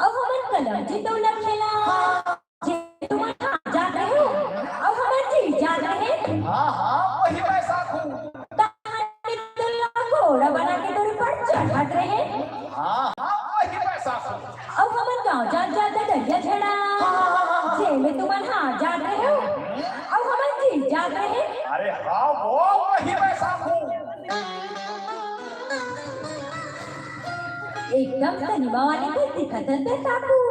अब हमन कलम जी तो लखेला। हाँ। जे तुमन हार जात रहे हो, अउ हमर जीत जात रहे। हाँ, हाँ, वही बैसाखू। तहाने तोला घोड़ा बना के तोर ऊपर चढ़त रहे। हाँ, हाँ, वही बैसाखू। अउ हमन गाँव जात जात दरिया झेड़ा। हाँ, हाँ, हाँ, हाँ। जेमे तुमन हार जात रहे हो, अउ हमन जीत जात रहे। अरे हाँ, वो वही बैसाखू। एकदम सिनेमा वाले कस दिखत हस बैसाखू।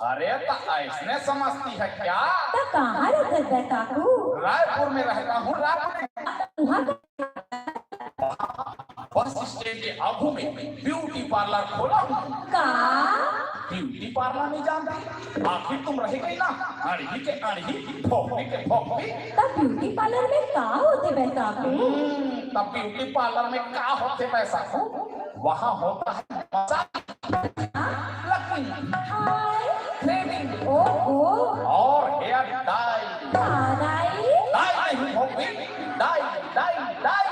अरे, त अइसने समझती है क्या? त कहाँ रहिथस बैसाखू? रायपुर में रहता हूँ, रायपुर में। उहाँ का? बस स्टैंड के आगू में ब्यूटी पार्लर खोला हूँ। का? ब्यूटी पार्लर नहीं जानती? आखिर तुम रह गई ना, अड़ही के अड़ही, भोकनी के भोकनी। त ब्यूटी पार्लर में का होथे बैसाखू? हम्म, त ब्यूटी पार्लर में का होथे बैसाखू? वहाँ होता है मसाज, प्लकिंग, हाय। थ्रेडिंग ओहो। और हेयर डाई। का डाई? डाई नहीं भोकनी, डाई, डाई, डाई।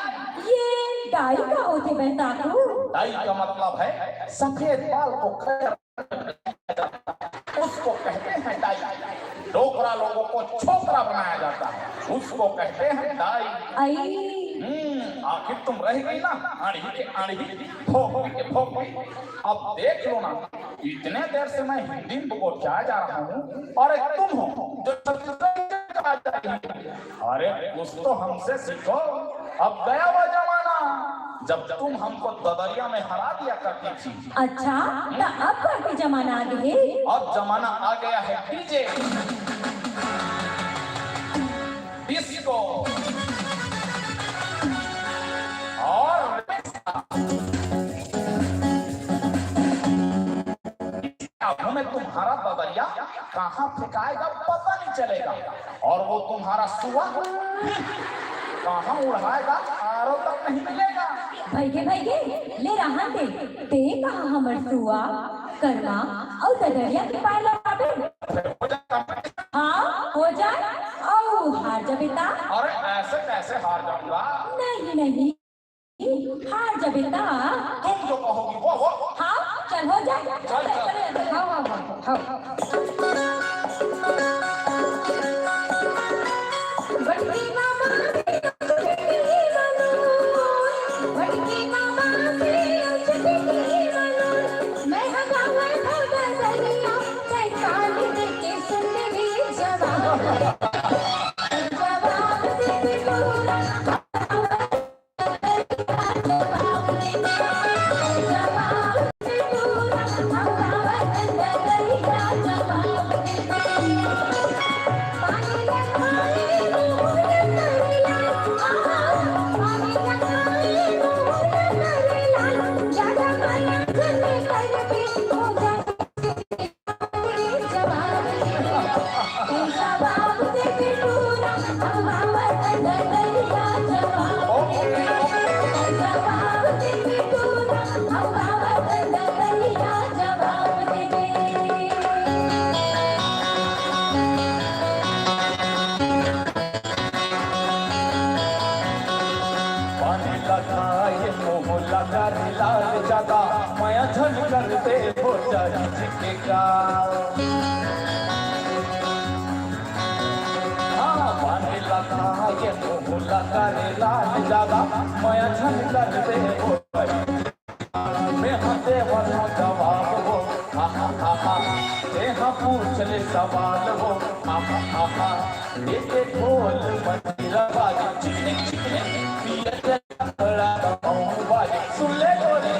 ये डाई का होथे बैसाखू? डाई का मतलब है सफेद बाल को कलर, उसको कहते हैं डाई। डोकरा लोगों को छोकरा बनाया जाता है, उसको कहते हैं डाई। आई। हम्म, आखिर तुम रह गई ना, अड़ही के अड़ही, भोकनी के भोकनी। अब देख लो ना, इतने देर से मैं हिंदी में गोठिया जा रहा हूँ और एक तुम हो जो छत्तीसगढ़ी में कहा जा रही हो। अरे, कुछ तो हमसे सीखो। अब गया वो जमाना जब तुम हमको ददरिया में हरा दिया करती थी। अच्छा, त अब कौन सी जमाना आ गई है? अब जमाना आ गया है डीजे, डिस्को और अब हमें तुम्हारा ददरिया कहाँ फेंकाएगा, पता नहीं चलेगा, और वो तुम्हारा सुआ कहाँ उड़ाएगा, आरो तक नहीं मिलेगा। भइगे, भइगे, ले रहन दे, ते कहाँ हमर सुआ, करमा अउ ददरिया के पाय लगाबे। हाँ, हो जाए, अउ हार जाबे ता। अरे, ऐसे कैसे हार जाऊंगा? नहीं, नहीं, हार जबे ता। तुम जो कहोगी वो, वो। हाँ, चल हो जा। चल, चल। हाँ, हाँ, हाँ, हाँ। के का। हाँ, पानी ला खाए, मुँह ला करे लाल जादा, मया झन कर दे हो। मैं हाँ देवत हूँ जवाब हो, हा, हा, हा, हा। ते हाँ पूछ ले सवाल हो, हा, हा, हा, हा। एक ढोल मजीरा बाजे, चिकनिक, चिकनिक, पिया के लफड़ा बताऊँ बाजे। सुन ले गोरी।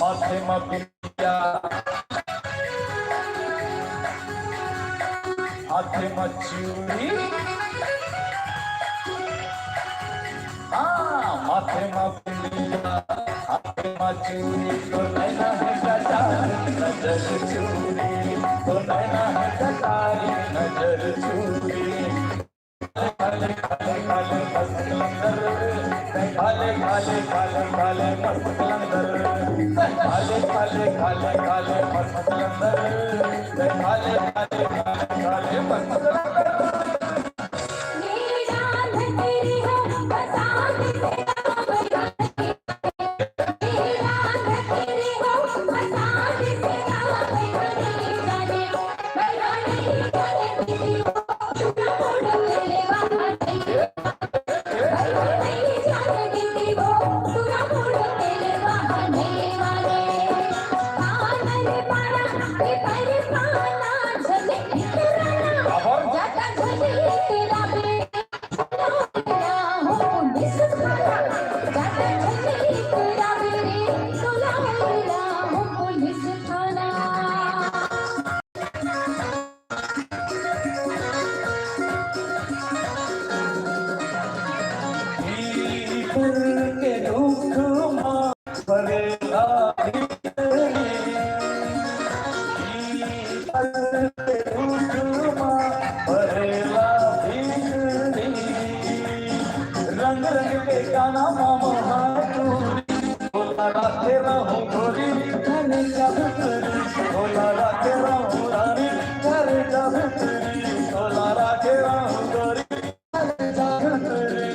माथे म बिंदिया, हाथे म चूड़ी, हाँ, माथे म बिंदिया, हाथे म चूड़ी, तो नैना है कटारी नजर चूड़ी, तो नैना है कटारी नजर चूड़ी। रंग रंग के गाना मामो हाँ तू, तोला राखे रहूं गोरी, धन का भितरी, तोला राखे रहूं रानी, घर का भितरी, तोला राखे रहूं गोरी, धन का भितरी।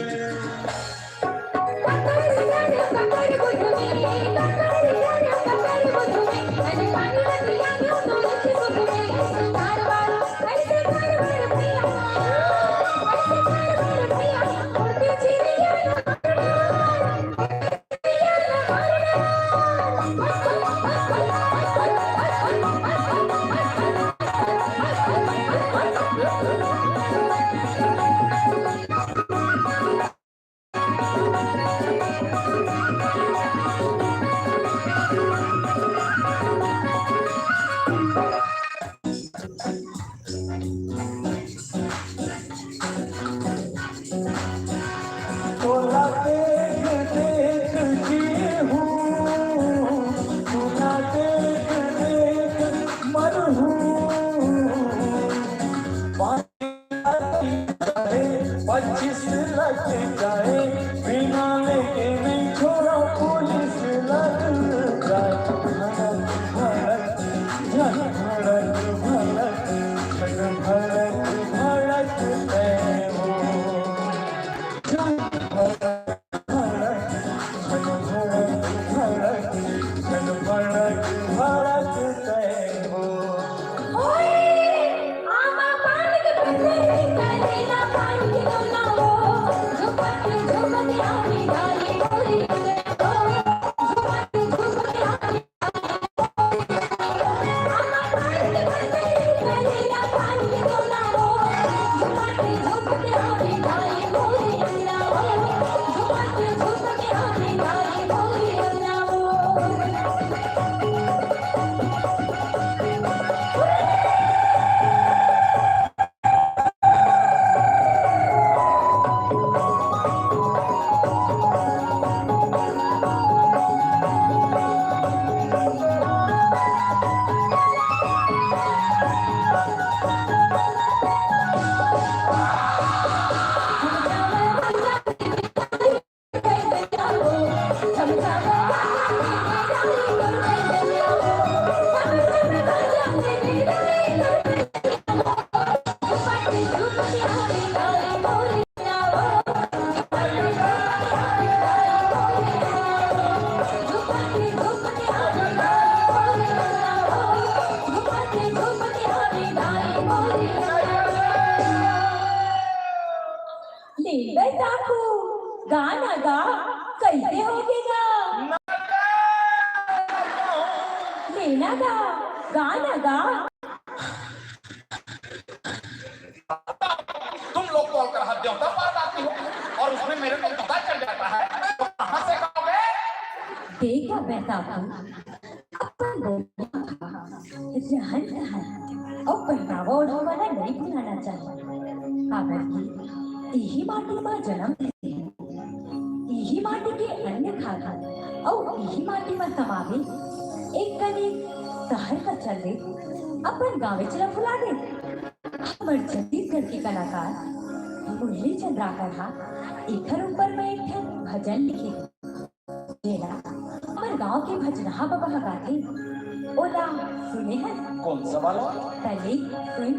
तोला देख देख जी हूँ, तोला देख देख मर हूँ। पाँच लग जाए, पच्चीस लग जाए, बिना लेके नहीं छोड़ा पुलिस लग जाए। भड़क, भड़क, झन भड़क, भड़क, झन भड़क, भड़क तैं हो। झन भड़क, भड़क, झन भड़क, भड़क, झन भड़क, भड़क तैं हो। ओए, आमा पान के पत्ते निकाले ना, पान के दोना हो, झुपक के झुपक आमी डाली बोली के हो, झुपक के झुपक आमी ले बैसाखू, गाना गा, कइसे होगे गा? ले ना गा, गाना गा। तुम लोग कॉल कर देवता पार आती हो और उसमें मेरे को पता चल जाता है, तो कहाँ से गाओगे? देखा बैसाखू, अपन बोलना, रहन सहन अउ पहनावा ओढ़ावा ला नइ भुलाना चाही, काबर कि इही माटी म जनम लेहे हन, इही माटी के अन्न खाथन अउ इही माटी म समागे। एक कन एक सहर कचर ले अपन गाँवेच ला भुला दे। हमर छत्तीसगढ़ के कलाकार मुरली चंद्राकर हा एखर ऊपर म एक ठन भजन लिखे हे। जेला हमर गांव के भजनहा बबा ह गाथे, ओला सुने हस? कौन सा वाला? पहले सुन।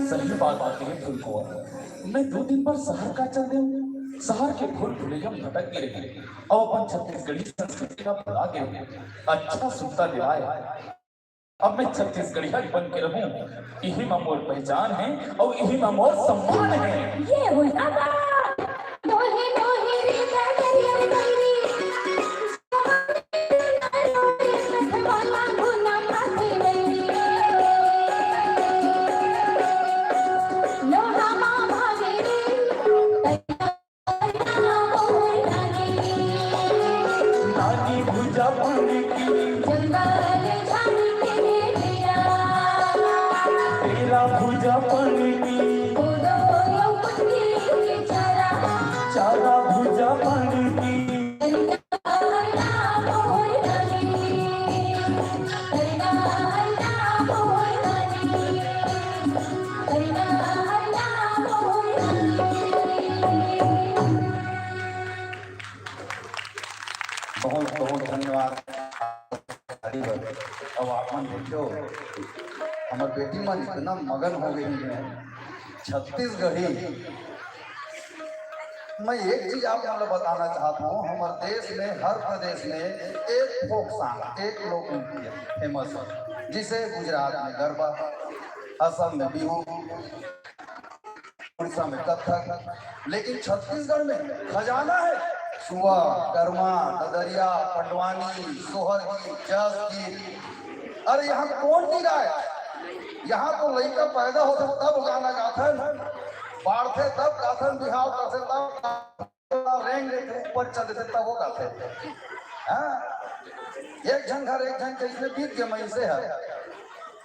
सही बात आती है फुलकुआ। मैं दू दिन बर सहर का चल देंव। सहर के भूल भुलैया म भटक गे रहेंव अउ अपन छत्तीसगढ़ी संस्कृति ला भुला गे रहेंव। अच्छा सुरता दिलाय। अब मैं छत्तीसगढ़िया बन के रहूं, इही म मोर पहचान हे अउ इही म मोर सम्मान हे। ये होय ना बात। दोहे दोहे रे दरिया रे बैरी। लोहा मा भागे रे। नानी भुजा पानी की। जंगल झाड़ी के मेरा। तेरा भुजा पानी की। कूदो यो कुछ भी चारा। चारा भुजा पानी की। बहुत बहुत धन्यवाद। अब आप मन देखो, हमर बेटी मन इतना मगन हो गई है छत्तीसगढ़ी। मैं एक चीज आप मन ल बताना चाहत हूँ, हमर देश में हर प्रदेश में एक folk song, एक लोकनृत्य famous है, जिसे गुजरात में गरबा, असम में बिहू, उड़ीसा में कथक, लेकिन छत्तीसगढ़ में खजाना है। सुआ, करमा, ददरिया, पंडवानी, सोहर गीत, जस गीत। अरे, यहाँ कौन नहीं गाय? यहाँ तो लइका पैदा होथे तब गाना गाथन, बाढ़थे तब गाथन, बिहाव करथे तब गाथन, रेंग लेथे, ऊपर चढ़ देथे तब वो गाथे। हाँ? एक झन घर एक झन जैसे बीत के मैं से है।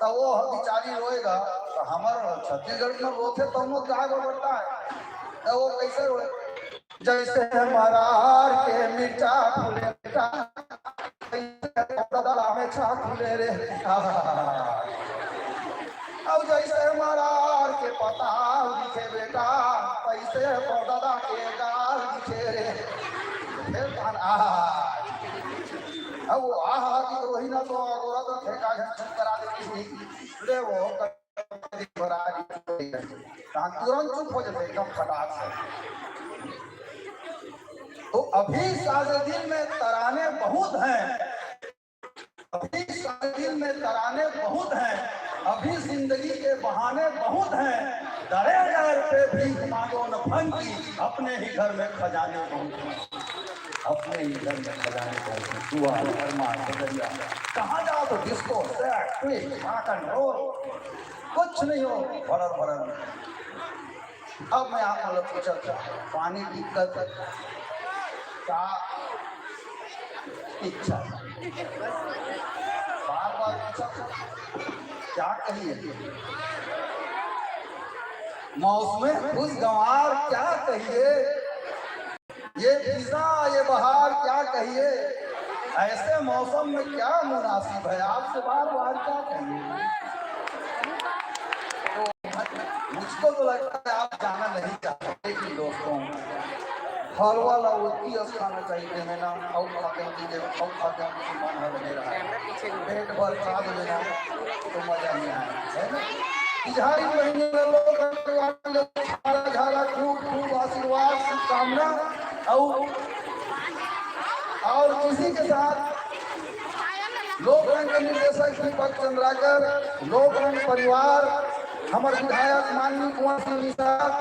त वो ह बिचारी रोएगा, त हमर छत्तीसगढ़ में रोथे त हम लोग काय बरता है, त वो कैसे रोए? जैसे मरार के मिर्चा फूले बेटा, तैसे पौधा में छा फूले रे। अब जैसे मरार के पताल दिखे बेटा, तैसे पौधा के गाल दिखे रे। फिर कौन आहा? अब वो आहा की रोही ना तो अगोरा तो ठेका घर चुप करा देती थी। ले वो कभी मरार की रोही। तहाँ तुरंत चुप हो जाते एकदम फटाक से। तो अभी साजे दिल में तराने बहुत हैं, अभी साजे दिल में तराने बहुत हैं, अभी जिंदगी के बहाने बहुत हैं। डरे डर पे भीख मांगो न भंग की, अपने ही घर में खजाने बहुत हैं, अपने ही घर में खजाने बहुत हैं। दुआ, अरमान, बजरिया, कहाँ जाओ तो disco, sex, twist, rock and roll, कुछ नहीं हो, भरल भरल। अब मैं आप लोग पूछत हूँ, पानी दिक्कत का इच्छा? बार बार पूछत हूँ, क्या कहिए? मौसम खुशगवार क्या कहिए? ये फिजा, ये बहार क्या कहिए? ऐसे मौसम में क्या मुनासिब है, आपसे बार बार क्या कहिए? तो मुझको तो लगता है आप जाना नहीं चाहते, लेकिन दोस्तों, हलवा ला उतनी अस खाना चाहिए, है ना? और खाते हैं, और खाते हैं, मन हर नहीं रहा है। पेट भर खा लेना तो मजा नहीं आया, है ना? बिहारी बहनी लोग, झारा खूब खूब आशीर्वाद, शुभकामना। और और इसी के साथ लोक रंग के निर्देशक दीपक चंद्राकर, लोक रंग परिवार, हमर विधायक माननीय कुंवर सिंह निषाद,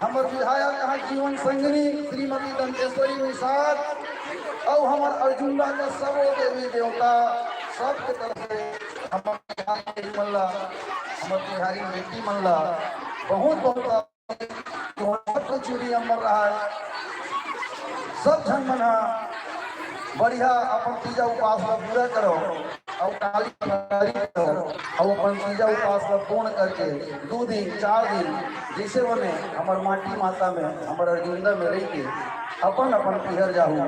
हमर विधायक यहाँ जीवन संगिनी श्रीमती दंतेश्वरी निषाद, और हमर अर्जुंदा का सबो देवी देवता, सबके तरफ से हमर बिहारी मन ला, हमर बिहारी बेटी मन ला बहुत बहुत चूड़ी अम्बर रहा है। सब झन मन ह बढ़िया अपन तीजा उपास ला पूरा करो, और काली फरारी करो, और अपन तीजा उपास ला पूर्ण करके दो दिन, चार दिन, जैसे बने हमर माटी माता में, हमर अर्जुंदा में रह के अपन अपन पिहर जाहू,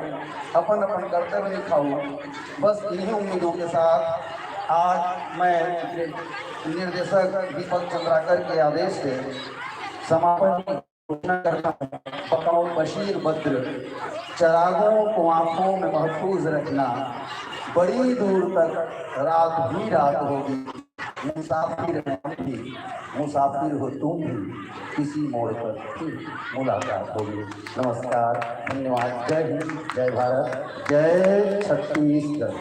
अपन अपन कर्तव्य निभाहू। बस इन्हीं उम्मीदों के साथ आज मैं निर्देशक दीपक चंद्राकर के आदेश से समापन घोषणा करता हूँ। बताओ बशीर बद्र, चरागों को आंखों में महफूज रखना, बड़ी दूर तक रात भी रात होगी, मुसाफिर हैं हम भी, मुसाफिर हो तुम भी, किसी मोड़ पर फिर मुलाकात होगी। नमस्कार, धन्यवाद, जय हिंद, जय भारत, जय छत्तीसगढ़।